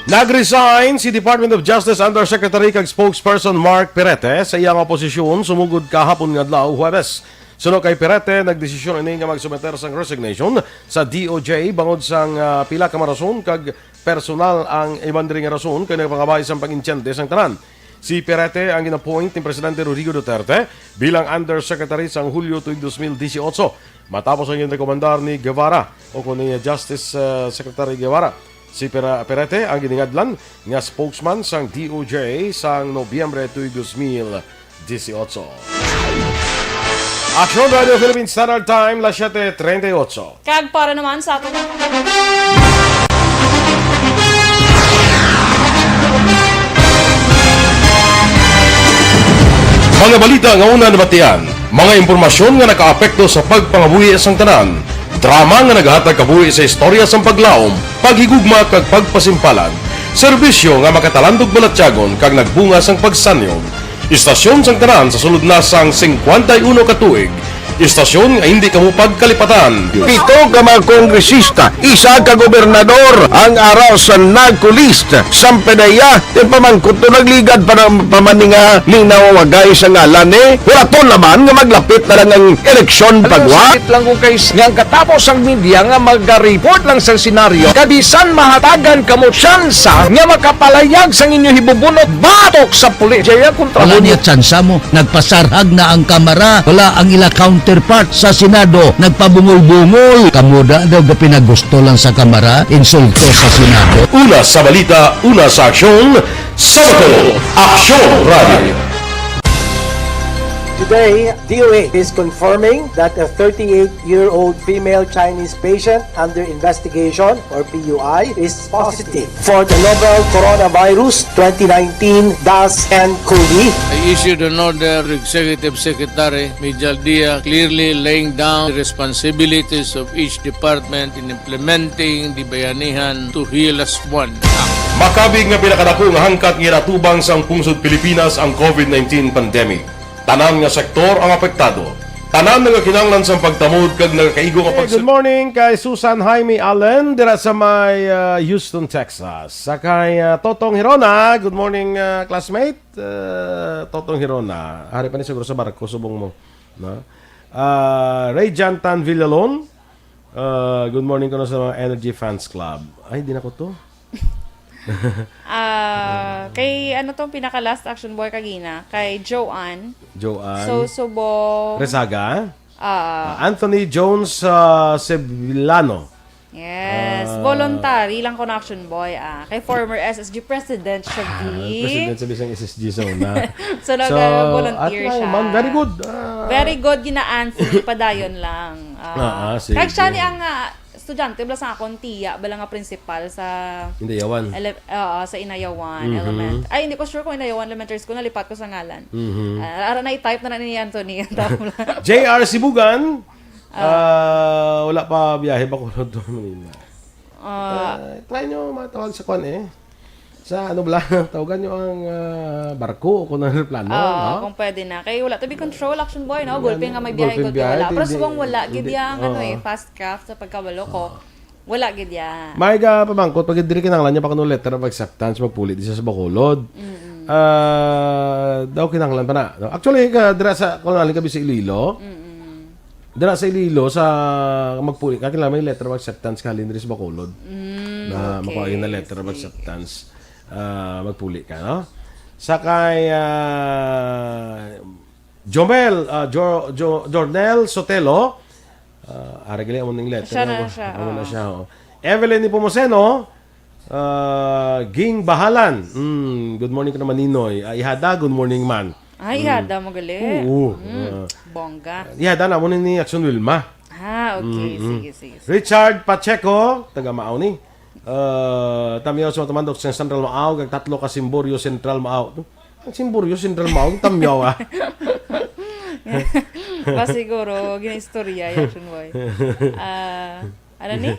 Nag-resign si Department of Justice Undersecretary kag Spokesperson Mark Perete sa iyang posisyon sumugod kahapon nga adlaw, Huwebes. Suno kay Perete, nagdesisyon ini nga magsumiter sang resignation sa D O J bangod sang, ah, pila ka mga rason kag personal ang iban diri nga rason kay nagapangabay sang pag-intyende sang tanan. Si Perete ang gin-appoint ni Presidente Rodrigo Duterte bilang Undersecretary sang Hulyo tuig dos mil dieciocho, matapos ang ginrekomendar ni Guevara o kuno ni Justice, ah, Secretary Guevara. Si Pera-, Perete ang giningadlan nga spokesman sang D O J sang Nobyembre tuig dos mil dieciocho. Aksyon Radio Philippine Standard Time, las siete treinta y ocho. Kag para naman sa aton Mga balita nga una nabatian, mga impormasyon nga nakaapekto sa pagpangabuhi sang tanan, drama nga naghatag kabuhi sa istorya sang paglaom, paghigugma kag pagpasimpalan, serbisyo nga makatalandog balatyagon kag nagbunga sang pagsanyog. Istasyon sang tanan sa sulod na sang singkwenta y uno ka tuig, istasyon nga hindi kamo pagkalipatan. Pito ka mga kongresista, isa ka gobernador ang ara sa NAGCO list. Sampanaya, ti pamangkot to nagligad para pamaninga ni nawawagay sa ngalan ni. Wala to naman nga maglapit na lang ang eleksyon. Alam mo, pagwa. Sakit lang kung kay nga ang katapos ang media nga mag-report lang sa senaryo, kabisan mahatagan kamo tsansa nga makapalayag sang inyo hibubunot batok sa pulis. Jaya kontra. Wala mo niya tsansa mo. Nagpasarhag na ang Kamara. Wala ang ila counterpart sa Senado. Nagpabungol-bungol. Kamo da daw gapinagusto lang sa Kamara. Insulto sa Senado. Una sa balita, una sa aksyon, Sabado, Aksyon Radio. Today, D O H is confirming that a thirty-eight-year-old female Chinese patient under investigation, or P U I, is positive for the novel coronavirus twenty nineteen dash N cov. I issued an order to Executive Secretary Mijal Dia, clearly laying down the responsibilities of each department in implementing the Bayanihan to Hilas One Act. Makabig nga pinakadako nga hangkat nga ginatubang sang pungsod Pilipinas ang covid nineteen pandemic. Tanan nga sektor ang apektado. Tanan nagakinahanglan sang pagtamod kag nagakaigo nga. Eh, pagsu- good morning kay Susan Jaime Allen dira sa may, ah, Houston, Texas. Sa kay, ah, Totong Hirona, good morning, ah, classmate. Ah, Totong Hirona, ari pa ni siguro sa barko, subong mo, no? Ah, Ray Jantan Villalon, ah, good morning kuno sa mga Energy Fans Club. Ay, di na ko to. Ah, kay ano tong pinaka last action boy kagina? Kay Joanne. Joanne. So, subong Rezaga? Ah. Ah, Anthony Jones, ah, Sevillano. Yes, ah, voluntary lang ko na action boy, ah. Kay former S S G president siya, ah, bi. President sa bisang S S G sa una. So, so, nag-volunteer at lang siya. Man, very good. Ah. Very good, gina-Anthony, padayon lang. Ah, ah, ah, sige. Kag siya ni ang, ah, estudyante bala sa akon tiya bala nga principal sa Inayawan. Ele-, oo, sa Inayawan Mhm. Element-, ay, hindi ko sure kung Inayawan Elementary School, nalipat ko sa ngalan. Mhm. Ah, ara na i-type na na ni Anthony ang tawag. J R Sibugan, ah, ah, wala pa biyahe pa ko to Manila. Ah. Ah, try nyo matawag sa kwan eh. Sa ano bala, tawagan nyo ang, ah, barko o kung ano ang plano, ah, no? Kung pwede na. Kay wala to bi control, action boy, no? Wala gulping na, nga may biyahe, gulping gulping biyahe, wala. Pero hindi, subong wala, gid hindi, ya ang ano eh, oo. Fast craft sa pagkabalo ko. Oo. Wala gid ya. May ga pamangkot, pag diri kinahanglan niya pa kuno letter of acceptance, magpuli di siya sa Bacolod. Mm-mm. Ah, daw kinahanglan pa na, no? Actually, ka, dira sa, kung alin ka bi sa Iloilo, Mm-mm. Dira sa Iloilo, sa magpuli ka, kailangan may letter of acceptance ka halin diri sa Bacolod. Mm, na okay, makuha yun na letter of sige. Acceptance. Ah, magpuli ka, no? Sa kay, ah, Jomel, ah, Jo-, Jo-, Jornel Sotelo, ah, aragili, amo ning letter. Siya na, na siya, amo na oo. Siya, oh. Evelyn Nepomuceno, Ah, Ging Bahalan. Mm, good morning ko naman, Ninoy. Ah, Ihada, good morning man. Ay, Mm. Ihada mo gali. Oo. Mm, ah. Bongga. Ihada na mo ni, ni Action Wilma. Ah, okay. Mm, mm. Sige, sige, sige. Richard Pacheco, taga Mao ni. Ah, Tamyaw sa Matamandok sa Central Mao, kag tatlo ka Simborio Central Mao. Ang Simborio Central Mao, Tamyaw, ah. Ba siguro, ginaistorya, Action Boy. Ah, Ano ni?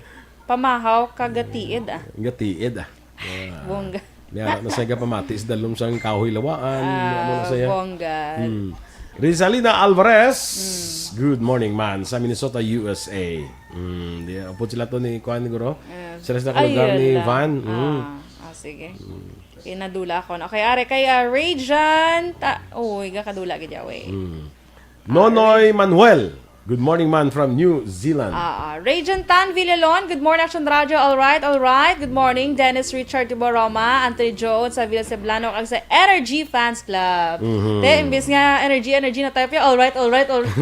Pamahaw ka gatiid, ah. Gatiid, ah. Ah. Bongga. May ara na siya gapamati sa dalom sang kahoy lawaan. Ah, ano na siya? Bongga. Hmm. Rizalina Alvarez, Mm. good morning, man, sa Minnesota, U S A. Hmm, di, upod sila to ni Kuan, siguro? Eh, sila sa lugar ni Van. Mm. Ah, ah, sige. Mm. Kay nadula ako. Okay, are kay, ah, Ray Jan. Ta-, uy, gakadula gid yaw, eh. Mm. Nonoy Manuel. Good morning, man, from New Zealand. Ah, ah. Rajan Tan Villalon, good morning, Action Radio. All right, all right. Good morning, Dennis Richard Tiboroma, Anthony Jones, sa Villa Ceblano, kag sa Energy Fans Club. Mhm. Te, imbis nga energy, energy na type, all right, all right, all right.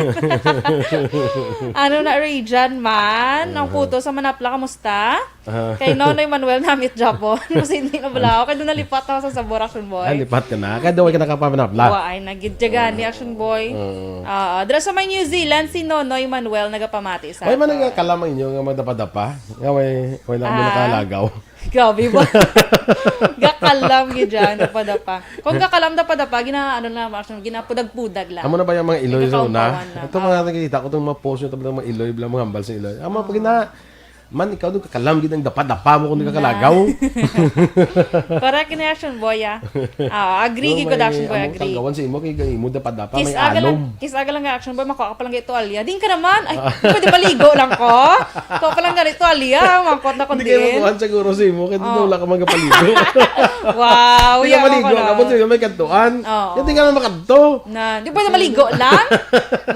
Ano na, Rajan, man? Ang Aha. Puto sa Manapla, kamusta? Ah. Kay Nonoy Manuel namit Japon. Kasi hindi na bala ako. Kaya doon nalipat ako sa Sabor, Action Boy. Ah, lipat ka na. Kaya doon ka nakapamanapla. Wa, ay, nagidyagan ni Action Boy. Oo. Ah, dira sa may New Zealand, si Nonoy Manuel nagapamati sa Ay, man ato. Nagakala man inyo nga magdapa-dapa. Nga may, may lang mo Ah. Nakalagaw. Grabe ba? Gakalam gid dyan, dapadapa. Kung gakalam dapadapa, gina, ano na, Max, ginapudag-pudag lang. Amo na ba yung mga iloy sa una? Nagkakaupawan lang. Ito, mga nakikita ko, itong mga post nyo, itong mga iloy, bilang mga hambal sa iloy. Amo, pag na, man, ikaw, doon kakalam gid ang dapadapa mo kung di ka kalagaw. Correct ni Action Boy, ah. Ah, agree gid ko, Action Boy, agree. Kagawan sa imo, kay imo dapadapa, may alom. Kis-aga lang, kis-aga lang nga, Action Boy, makuha ka pa lang ito, Alia. Din ka naman. Ay, pwede maligo lang ko? Kuha pa lang ganito, Alia. Mangkot na ko din. Hindi kayo makuhaan siguro sa imo, kaya wala ka magapaligo. Wow, hindi ka maligo, kapag may kantuan. Oo. Hindi ka na makadto. Na, di pwede maligo lang?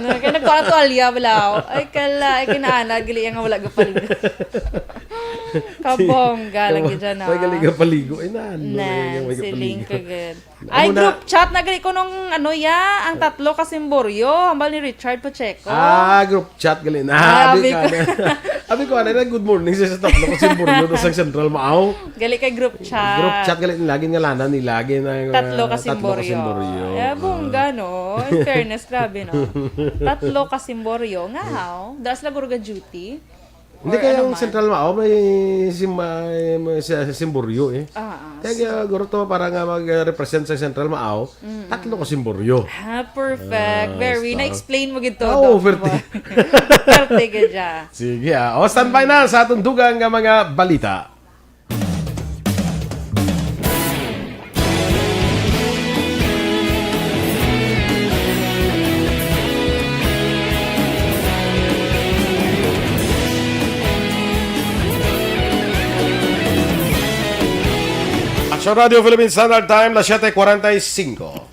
Na, kaya nagkuha na to, Alia, wala. Ay, kala, ay, kinaanad, gali nga wala gapaligo. Kabongga lang gid dyan, ah. May gali gapaligo. Ay, na, ano na, na, may siling gapaligo. Ka gid. Ay, amo na. Group chat na gali ko nung, ano, ya, ang tatlo ka Simboryo, hambal ni Richard Pacheco. Ah, group chat gali na. Ah, abi ko, abi ko, ano, good morning sa, sa tatlo ka Simboryo, do sa Central Maaw. Gali kay group chat. Group chat gali nila, gingalanan nila, gin-, ah, tatlo ka Simboryo. Tatlo ka Simboryo. Eh, bongga, no? In fairness, grabe, no? Tatlo ka Simboryo. Nga, haw? Dara sila guro ga duty? Hindi, kaya ano yung man? Central Maaw, may sim-, may, may sa-, Simboryo, eh. Ah, ah. Kaya, kaya, guro to, para nga mag-represent sa Central Maaw, mm, tatlo ka Simboryo. Ah, perfect. Ah, very. Basta. Na-explain mo gid to, Doc, di ba? Oo, perte. Perte gid siya. Sige, ah. O, standby na sa atong dugang nga mga balita. Action Radio Philippine Standard Time, las siete cuarenta y cinco.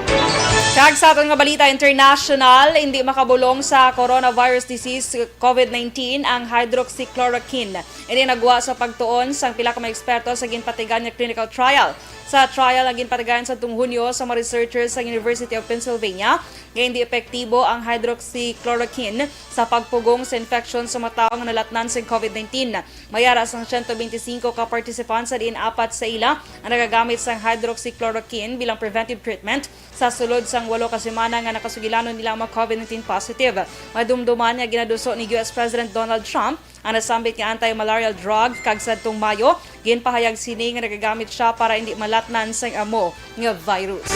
Kag sa aton nga balita international, hindi makabulong sa coronavirus disease, covid nineteen, ang hydroxychloroquine. Ini nagwa sa pagtuon sang pila ka mga eksperto sa ginpatigan nga clinical trial. Sa trial nga ginpatigayon sadtong Hunyo sa mga researchers sa University of Pennsylvania, nga hindi epektibo ang hydroxychloroquine sa pagpugong sa infection sa mga tawo nga nalatnan sing covid nineteen. May ara sang siyento bente singko ka participants sa diin apat sa ila ang nagagamit sang hydroxychloroquine bilang preventive treatment sa sulod sang walo ka semana nga nakasugilanon nila ang mga covid nineteen positive. Madumduman nga ginaduso ni U S President Donald Trump ang nasambit nga anti-malarial drug, kag sadtong Mayo, ginpahayag sini nga nagagamit siya para hindi malatnan sang amo nga virus.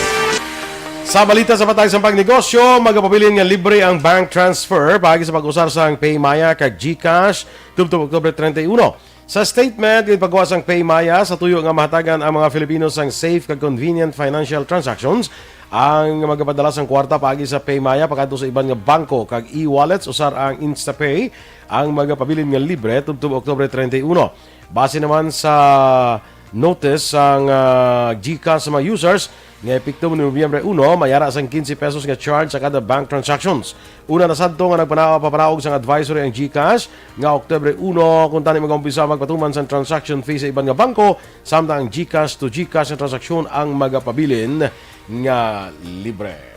Sa balita sa patag sang pagnegosyo, magapabilin nga libre ang bank transfer paagi sa pag-usar sang PayMaya kag GCash tubtob Oktubre treinta y uno. Sa statement, ginpagawa sang PayMaya sa tuyo nga mahatagan ang mga Filipino sang safe kag convenient financial transactions, ang magapadala sang kwarta paagi sa PayMaya pakadto sa iban nga bangko kag e-wallets usar ang InstaPay ang magapabilin nga libre tubtob Oktubre treinta y uno. Base naman sa notice sang, ah, GCash sa mga users nga epektibo ni Nobyembre uno, may ara sang quince pesos nga charge sa kada bank transactions. Una na sadto nga nagpana-, papanaog sang advisory ang GCash nga Oktubre uno, kung tani mag-umpisa magpatuman sang transaction fee sa iban nga bangko, samtang ang GCash to GCash nga transaksyon ang magapabilin nga libre.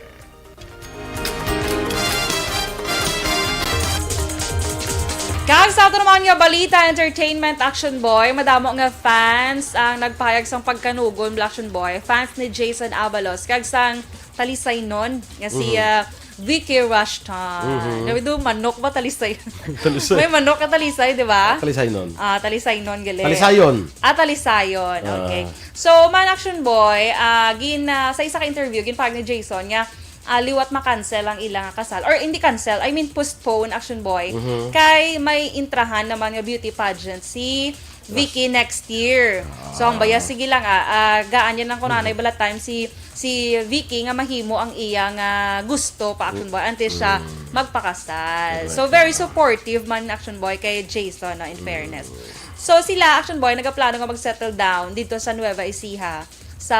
Kag sa ato naman nga balita, entertainment, Action Boy, madamo nga fans ang nagpahayag sang pagkanugon, Action Boy, fans ni Jason Abalos, kag sang talisaynon nga si, mhm, ah, Vicky Rushton. Mhm. Sabi do, manok ba talisay? Talisay. May manok ka talisay, di ba? Talisaynon. Ah, talisaynon, gali. Talisayon. Ah, talisayon. Ah. Okay. So, man, Action Boy, ah, gin, ah, sa isa ka interview, ginpahayag ni Jason nga, ah, liwat ma-cancel ang ilang kasal. Or hindi cancel, I mean postpone, Action Boy. Mhm. Kay may intrahan naman nga beauty pageant si Vicky next year. So, ang baya, sige lang, ah, ah, gaan yan lang kung nanay bala time si, si Vicky nga mahimo ang iya nga gusto pa, Action Boy, antes siya magpakasal. So, very supportive man, Action Boy, kay Jason, no, in fairness. So, sila, Action Boy, nagaplano nga mag-settle down dito sa Nueva Ecija, sa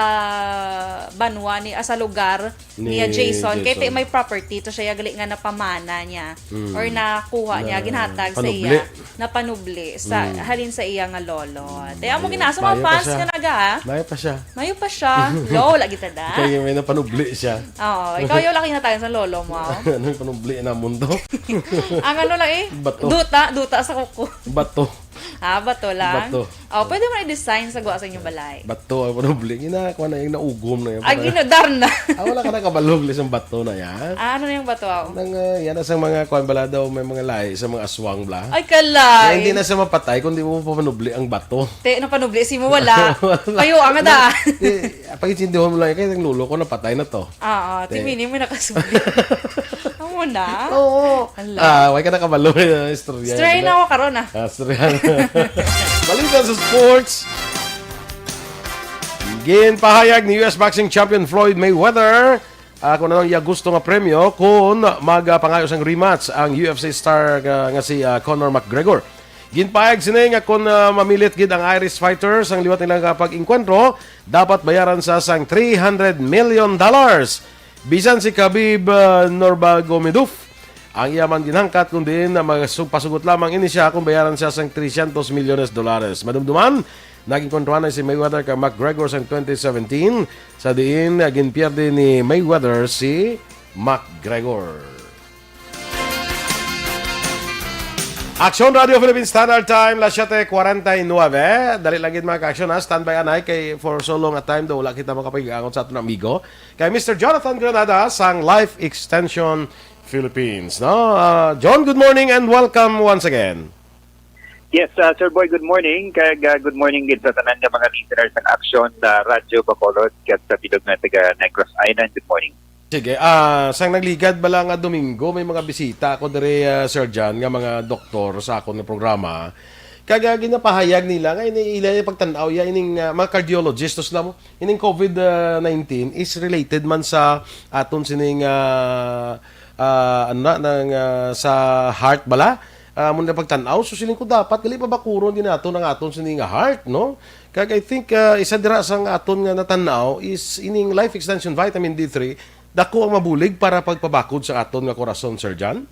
banwa ni, ah, sa lugar ni, ni Jason. Kay may property to siya, gali nga napamana niya or nakuha niya, ginhatag sa iya, napanubli sa, halin sa iya nga lolo. Te, amo gina sa mga fans nga naga, ha? Mayo pa siya. Mayo pa siya. Lo, lagi ta da. Kay may napanubli siya. Oo, ikaw yung laki na tayo sa lolo mo, ah. Anong panubli na mundo? Ang ano lang eh, bato. Duta, duta sa kuko. Bato. Ah, bato lang? Bato. Oh, pwede mo i-design sa guwa sa inyong balay. Bato ang panubli. Ina, kuha na yung naugom na yan. Ay, ginudar na. Ah, wala ka nakabalog sa bato na yan. Ah, ano yung bato, aw? Nang, ah, yan na sa mga kuwan bala daw, may mga lahi sa mga aswang bala. Ay, kalay. Hindi na siya mapatay kung di mo papanubli ang bato. Te, napanubli si mo, wala. Kayo, ang ada. Eh, pag-intindihan mo lang, kaya ang lolo ko napatay na to. Oo, Te. Timini mo nakasubli. Amo na. Oo. Hala. Ah, why ka nakabalo na istorya? Stray na ako karon, ah. Ah, istorya. Balita sa sports. Ginpahayag ni U S boxing champion Floyd Mayweather, ah, kung anong iya gusto nga premyo kung magapangayo sang rematch ang U F C star nga, nga si, ah, Conor McGregor. Ginpahayag sini nga kung, ah, mamilit gid ang Irish fighter sang liwat nila nga pag-engkwentro, dapat bayaran sa sang three hundred million dollars. Bisan si Khabib, ah, Nurmagomedov ang iya man ginhangkat, kung diin na masu-, pasugot lamang ini siya kung bayaran siya sang trescientos milyones dolares. Madumduman, naging kontrahan na si Mayweather kay McGregor sang twenty seventeen, sa diin, ah, ginpierde ni Mayweather si McGregor. Aksyon Radio Philippines Standard Time, las siete cuarenta y nueve. Dali lang gid, mga ka-aksyon, ha. Standby anay kay for so long a time daw wala kita makapag-angot sa aton amigo kay Mister Jonathan Granada sang Life Extension Philippines. No? Ah, John, good morning and welcome once again. Yes, uh, Sir Boy, good morning. Kag uh, good morning gid sa tanan nga mga listeners ng Aksyon na Radyo Bacolod kag sa bilog na taga Negros Island. Good morning. Sige, ah, sang nagligad bala nga Domingo, may mga bisita ako diri, ah, Sir John, nga mga doktor sa akon nga programa. Kag, ah, ginapahayag nila nga ini ila yung pagtan-aw ya ining, ah, mga cardiologist, to sila mo, ining covid nineteen is related man sa aton sining, ah, ah, ano na, nang, ah, sa heart bala. Ah, mo na pagtan-aw, so siling ko dapat gali pa bakuron din naton ang aton sini nga heart, no? Kag I think, ah, isa dira sang aton nga natan-aw is ining Life Extension Vitamin D three, dako ang mabulig para pagpabakod sa aton nga korason, Sir John.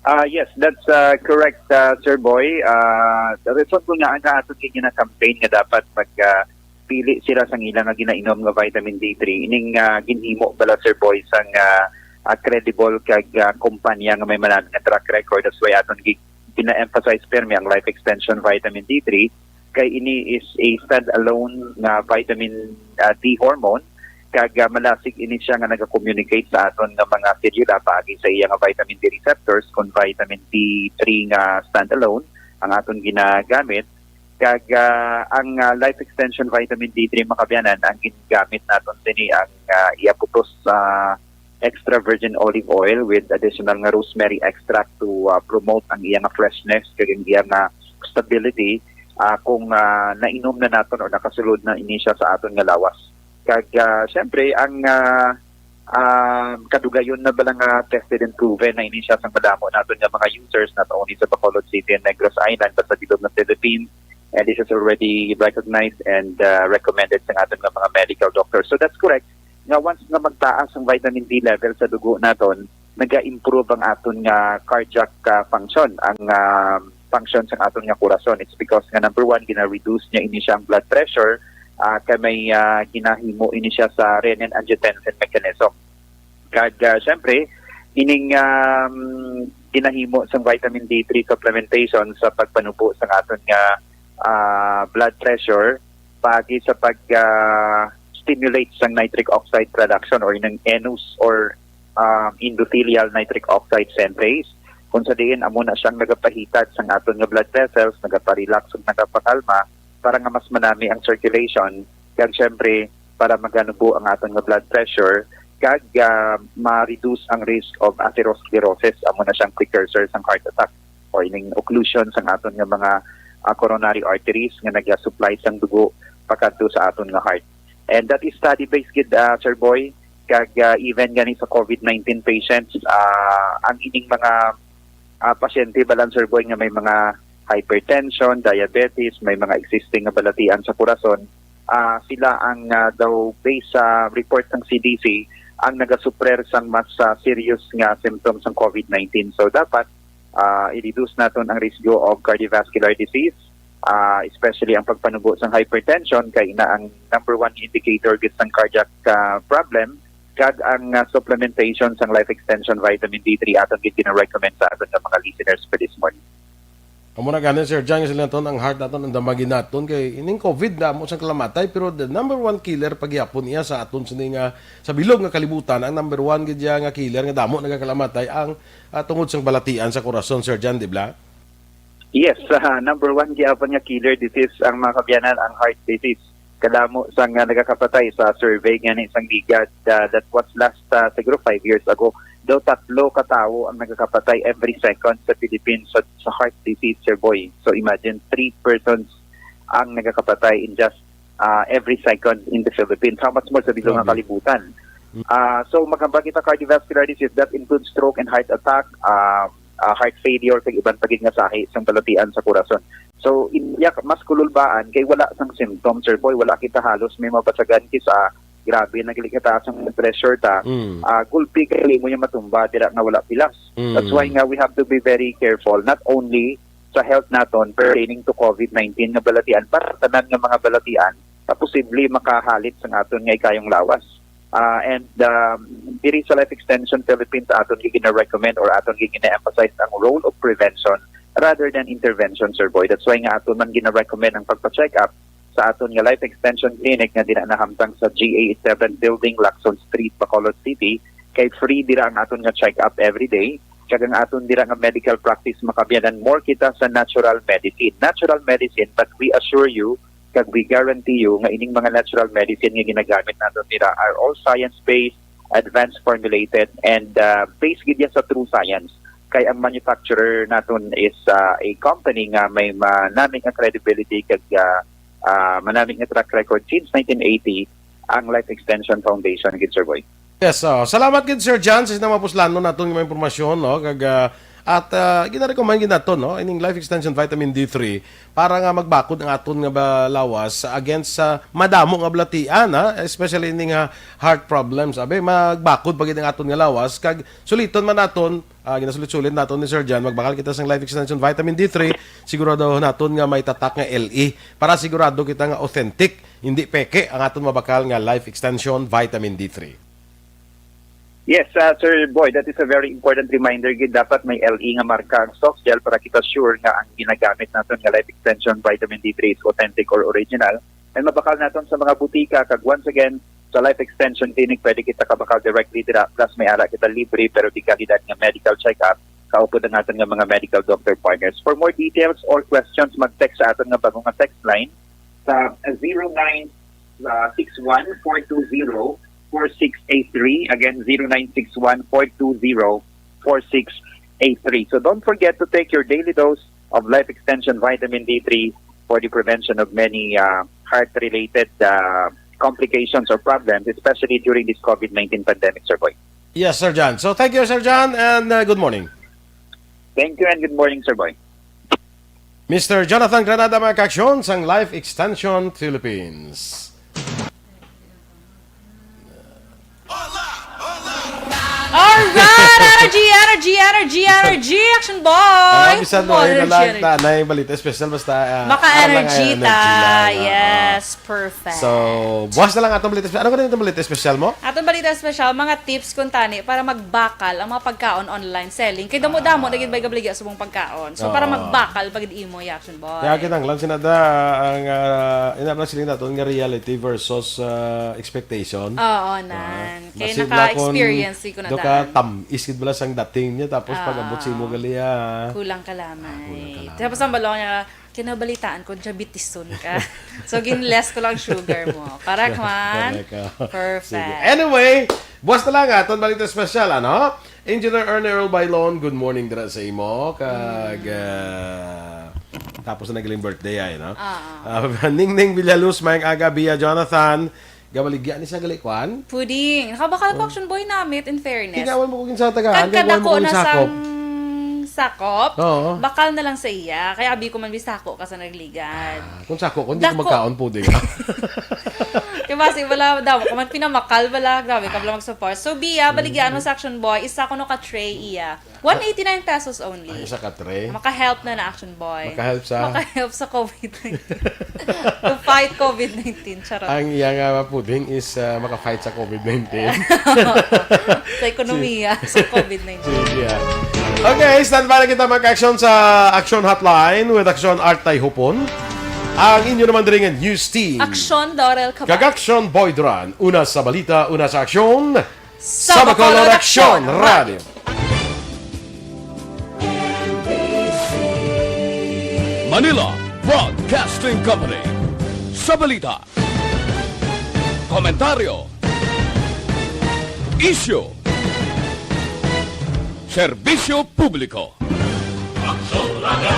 Ah, yes, that's uh, correct, uh, Sir Boy. Uh, the reason ko nga ang aton kay gina-campaign nga dapat mag uh, pili sila sang ila nga ginainom nga vitamin D three. Ining uh, ginhimo bala, Sir Boy, sang uh, uh, credible kag uh, kumpanya nga may malain nga track record. That's why aton gi- gina-emphasize permi ang Life Extension Vitamin D three kay ini is a standalone nga vitamin uh, D hormone kag uh, malasig ini siya nga naga-communicate sa aton nga mga selula paagi sa iya nga vitamin D receptors. Kung vitamin D three nga standalone ang aton ginagamit, kag uh, ang uh, Life Extension Vitamin D three, makabiyanan, ang ginagamit naton sini ang uh, iya putos sa extra virgin olive oil with additional nga rosemary extract to uh, promote ang iya nga freshness kag ang iya nga stability uh, kung uh, nainom na naton o nakasulod na ini siya sa aton nga lawas. Kag uh, syempre ang uh, uh, kadugayon na bala nga tested and proven na ini siya sa madamo naton nga mga users, not only sa Bacolod City and Negros Island but sa bilog ng Philippines, and this is already recognized and uh, recommended sa aton nga mga medical doctors. So that's correct nga once nga magtaas ang vitamin D level sa dugo naton, naga-improve ang aton nga cardiac uh, function, ang uh, function sa aton nga kurason. It's because nga number one, gina-reduce niya ini siya ang blood pressure, uh, kay may uh, ginahimo ini siya sa renin-angiotensin mechanism. Kag uh, syempre, ining um, ginahimo sang vitamin D three supplementation sa pagpanubo sa aton nga uh, blood pressure paagi sa pag uh, stimulate sang nitric oxide production or inang enus or um, endothelial nitric oxide synthase, kung sa diin amo na siyang nagapahitad sang aton nga blood vessels, nagapa-relax ug nagapakalma para nga mas manami ang circulation, kag syempre para maganubo ang aton nga blood pressure kag uh, ma-reduce ang risk of atherosclerosis, amo na siyang precursor sang heart attack o ining occlusion sang aton nga mga uh, coronary arteries nga naga-supply sang dugo pakadto sa aton nga heart. And that is study-based gid, uh, Sir Boy, kag uh, even gani sa covid nineteen patients, uh, ang ining mga uh, pasyente balan, Sir Boy, nga may mga hypertension, diabetes, may mga existing nga balatian sa kurason, uh, sila ang uh, daw based sa report ng C D C ang nagasuprer sang mas uh, serious nga symptoms ng covid nineteen. So dapat uh, i-reduce naton ang risgo of cardiovascular disease, uh, especially ang pagpanubo sang hypertension kay ina ang number one indicator gid sang cardiac uh, problem, kag ang uh, supplementation sang life extension vitamin D three aton gid gina-recommend sa aton nga mga listeners for this morning. Amo na gani, Sir John, sila naton ang heart naton, ang damagin naton kay ining covid damo sang kalamatay, pero the number one killer pagyapon iya sa aton sini nga sa bilog nga kalibutan, ang number one gid iya nga killer nga damo nagakalamatay ang ah, tungod sang balatian sa korason, Sir John, di ba? Yes, uh, number one gyapon nga killer disease ang mga kabyanan ang heart disease. Kadamo sang uh, nagakapatay sa survey nga ni sang Ligad uh, that was last uh, siguro five years ago. Daw tatlo ka tawo ang nagakapatay every second sa Philippines sa, sa heart disease, Sir Boy. So imagine three persons ang nagakapatay in just uh, every second in the Philippines. How much more sa bilog nga kalibutan? Uh, so maghambal kita cardiovascular disease that includes stroke and heart attack, uh, uh, heart failure, kag iban pa gid nga sahi sang balatian sa kurason. So, iya mas kululbaan kay wala sang symptoms, Sir Boy, wala kita halos may mabasagan kisa grabe na gali kataas ang blood pressure ta. Mm. Uh, gulpi kay mo yung matumba dira nga wala pilas. Mm. That's why nga we have to be very careful, not only sa health naton pertaining to covid nineteen nga balatian, para tanan nga mga balatian na posible makahalit sang aton nga ikayong lawas. Uh, and um, diri sa Life Extension Philippines, aton gina-recommend or aton gina-emphasize ang role of prevention rather than intervention, Sir Boy. That's why nga aton man gina-recommend ang pagpa-check up sa aton nga Life Extension Clinic nga dira nahamtang sa G A seven Building, Lacson Street, Bacolod City. Kay free dira ang aton nga check-up every day. Kag ang aton dira nga medical practice, makabyanan more kita sa natural medicine. Natural medicine, but we assure you, kag we guarantee you nga ining mga natural medicine nga ginagamit naton dira are all science-based, advanced formulated, and uh, based gid yan sa true science. Kay ang manufacturer naton is uh, a company nga may manami nga credibility kag uh, uh, manami nga track record since nineteen eighty ang Life Extension Foundation, gid, Sir Boy. Yes, oh. Salamat gid, Sir John, sa sinang mapuslanon naton nga mga impormasyon, no? Kag, ah, at uh, ginarecommend gid nato, no, ining Life Extension Vitamin D three para nga magbakod ang aton nga ba- lawas against sa madamo nga balatian, ha? Especially ining ah, heart problems. Abi, magbakod pa gid ang aton nga lawas kag suliton man naton, ah, ginasulit-sulit naton ni Sir John, magbakal kita sang Life Extension Vitamin D three, sigurado naton nga may tatak nga L E para sigurado kita nga authentic, hindi peke ang aton mabakal nga Life Extension Vitamin D three. Yes, uh, Sir Boy, that is a very important reminder. Gid dapat may L E nga marka ang soft gel para kita sure nga ang ginagamit naton nga Life Extension Vitamin D three is authentic or original. And mabakal naton sa mga butika, kag once again, sa Life Extension Clinic, pwede kita kabakal directly dira. Plus, may ara kita libre pero di kalidad nga medical check-up kaupod ang aton nga mga medical doctor partners. For more details or questions, mag-text sa aton nga bago nga text line sa zero nine uh, six one four two zero four six eight three. Again, zero nine six one four two zero four six eight three. So don't forget to take your daily dose of Life Extension Vitamin D three for the prevention of many uh, heart-related uh, complications or problems, especially during this covid nineteen pandemic, Sir Boy. Yes, Sir John. So, thank you, Sir John, and uh, good morning. Thank you and good morning, Sir Boy. Mister Jonathan Granada, mga kaaksyon sang Life Extension Philippines. Alright! Energy, energy, energy, energy! Action boy! Ah, bisan mo, Energy, na lang, energy. Na, na yung balita special, basta ah, Maka-energy aral lang, ta. lang, ah. Yes, perfect. So, buwas na lang atong balita special. Ano ka itong balita special mo? Atong balita special, mga tips kung tani para magbakal ang mga pagkaon online selling. Kay damo-damo na gid bay gabaligya subong pagkaon. So para Oo. magbakal pagid imo, Action Boy. Kaya kinahanglan sinada ang uh, ina ba sila naton nga reality versus ah, expectation. Oo, nan. Kay Masid na kung naka-experience ko na do ka daan. Tam-is gid bala sang dating niya, tapos pag abot si mo gali ah. Kulang ka lamay. Ah, kulang ka lamay. Tapos ang balong niya, kinabalitaan ko, diabetison ka. So, gin-less ko lang sugar mo. Para kwan. Correct, ah. Perfect. Sige. Anyway, buwas na lang aton balita special, ano? Engineer Ernie Earl Bailon, good morning dira sa imo. Kag ah, tapos na nagaling birthday ay, no? Ah, Ningning Villaluz, mayang aga, Bia Jonathan. Gabaligya ni sa gali kwan. Pudding. Nakabakal ko, Action Boy, namit, in fairness. Tingawin mo kung sa tagaan, Kan kay kuwan mo kadako kung na sakop. sang sakop, Oo. Bakal na lang sa iya. Kaya abi ko man bisako ka sa nagligad. Ah, kung sako, kung di ko Dako. Magkaon pudding. Kaya basi wala daw, kung man pinamakal wala, grabe ka wala mag-support. So, Bia, baligyan mo sa Action Boy, isa ko no ka tray iya. one eighty-nine pesos only. Ay, isa ka tray. Maka-help na na Action Boy. Maka-help sa? Maka-help sa covid nineteen. To fight covid nineteen. Charot. Ang iya nga pudding is ah, maka-fight sa covid nineteen. Sa ekonomiya, sa covid nineteen. Sige, ah. Okay, standby na kita, mga ka-aksyon, sa Aksyon Hotline with Aksyon Art Tayhupon. Ang inyo naman diri nga news team. Aksyon, Laurel Cabal. Kag Aksyon, Boy Duran. Una sa balita, una sa aksyon. Sa Bacolod Aksyon Radio. Manila Broadcasting Company. Sa balita, komentaryo, isyu, serbisyo publiko. Aksyon Radio.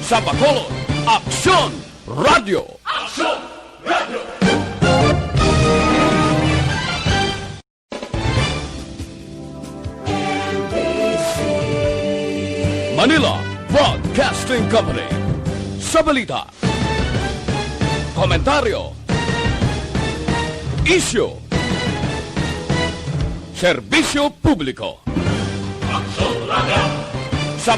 Sa Bacolod, Aksyon Radio. Aksyon Radio. Manila Broadcasting Company. Sa balita, komentaryo, isyu, serbisyo publiko. Aksyon Radio.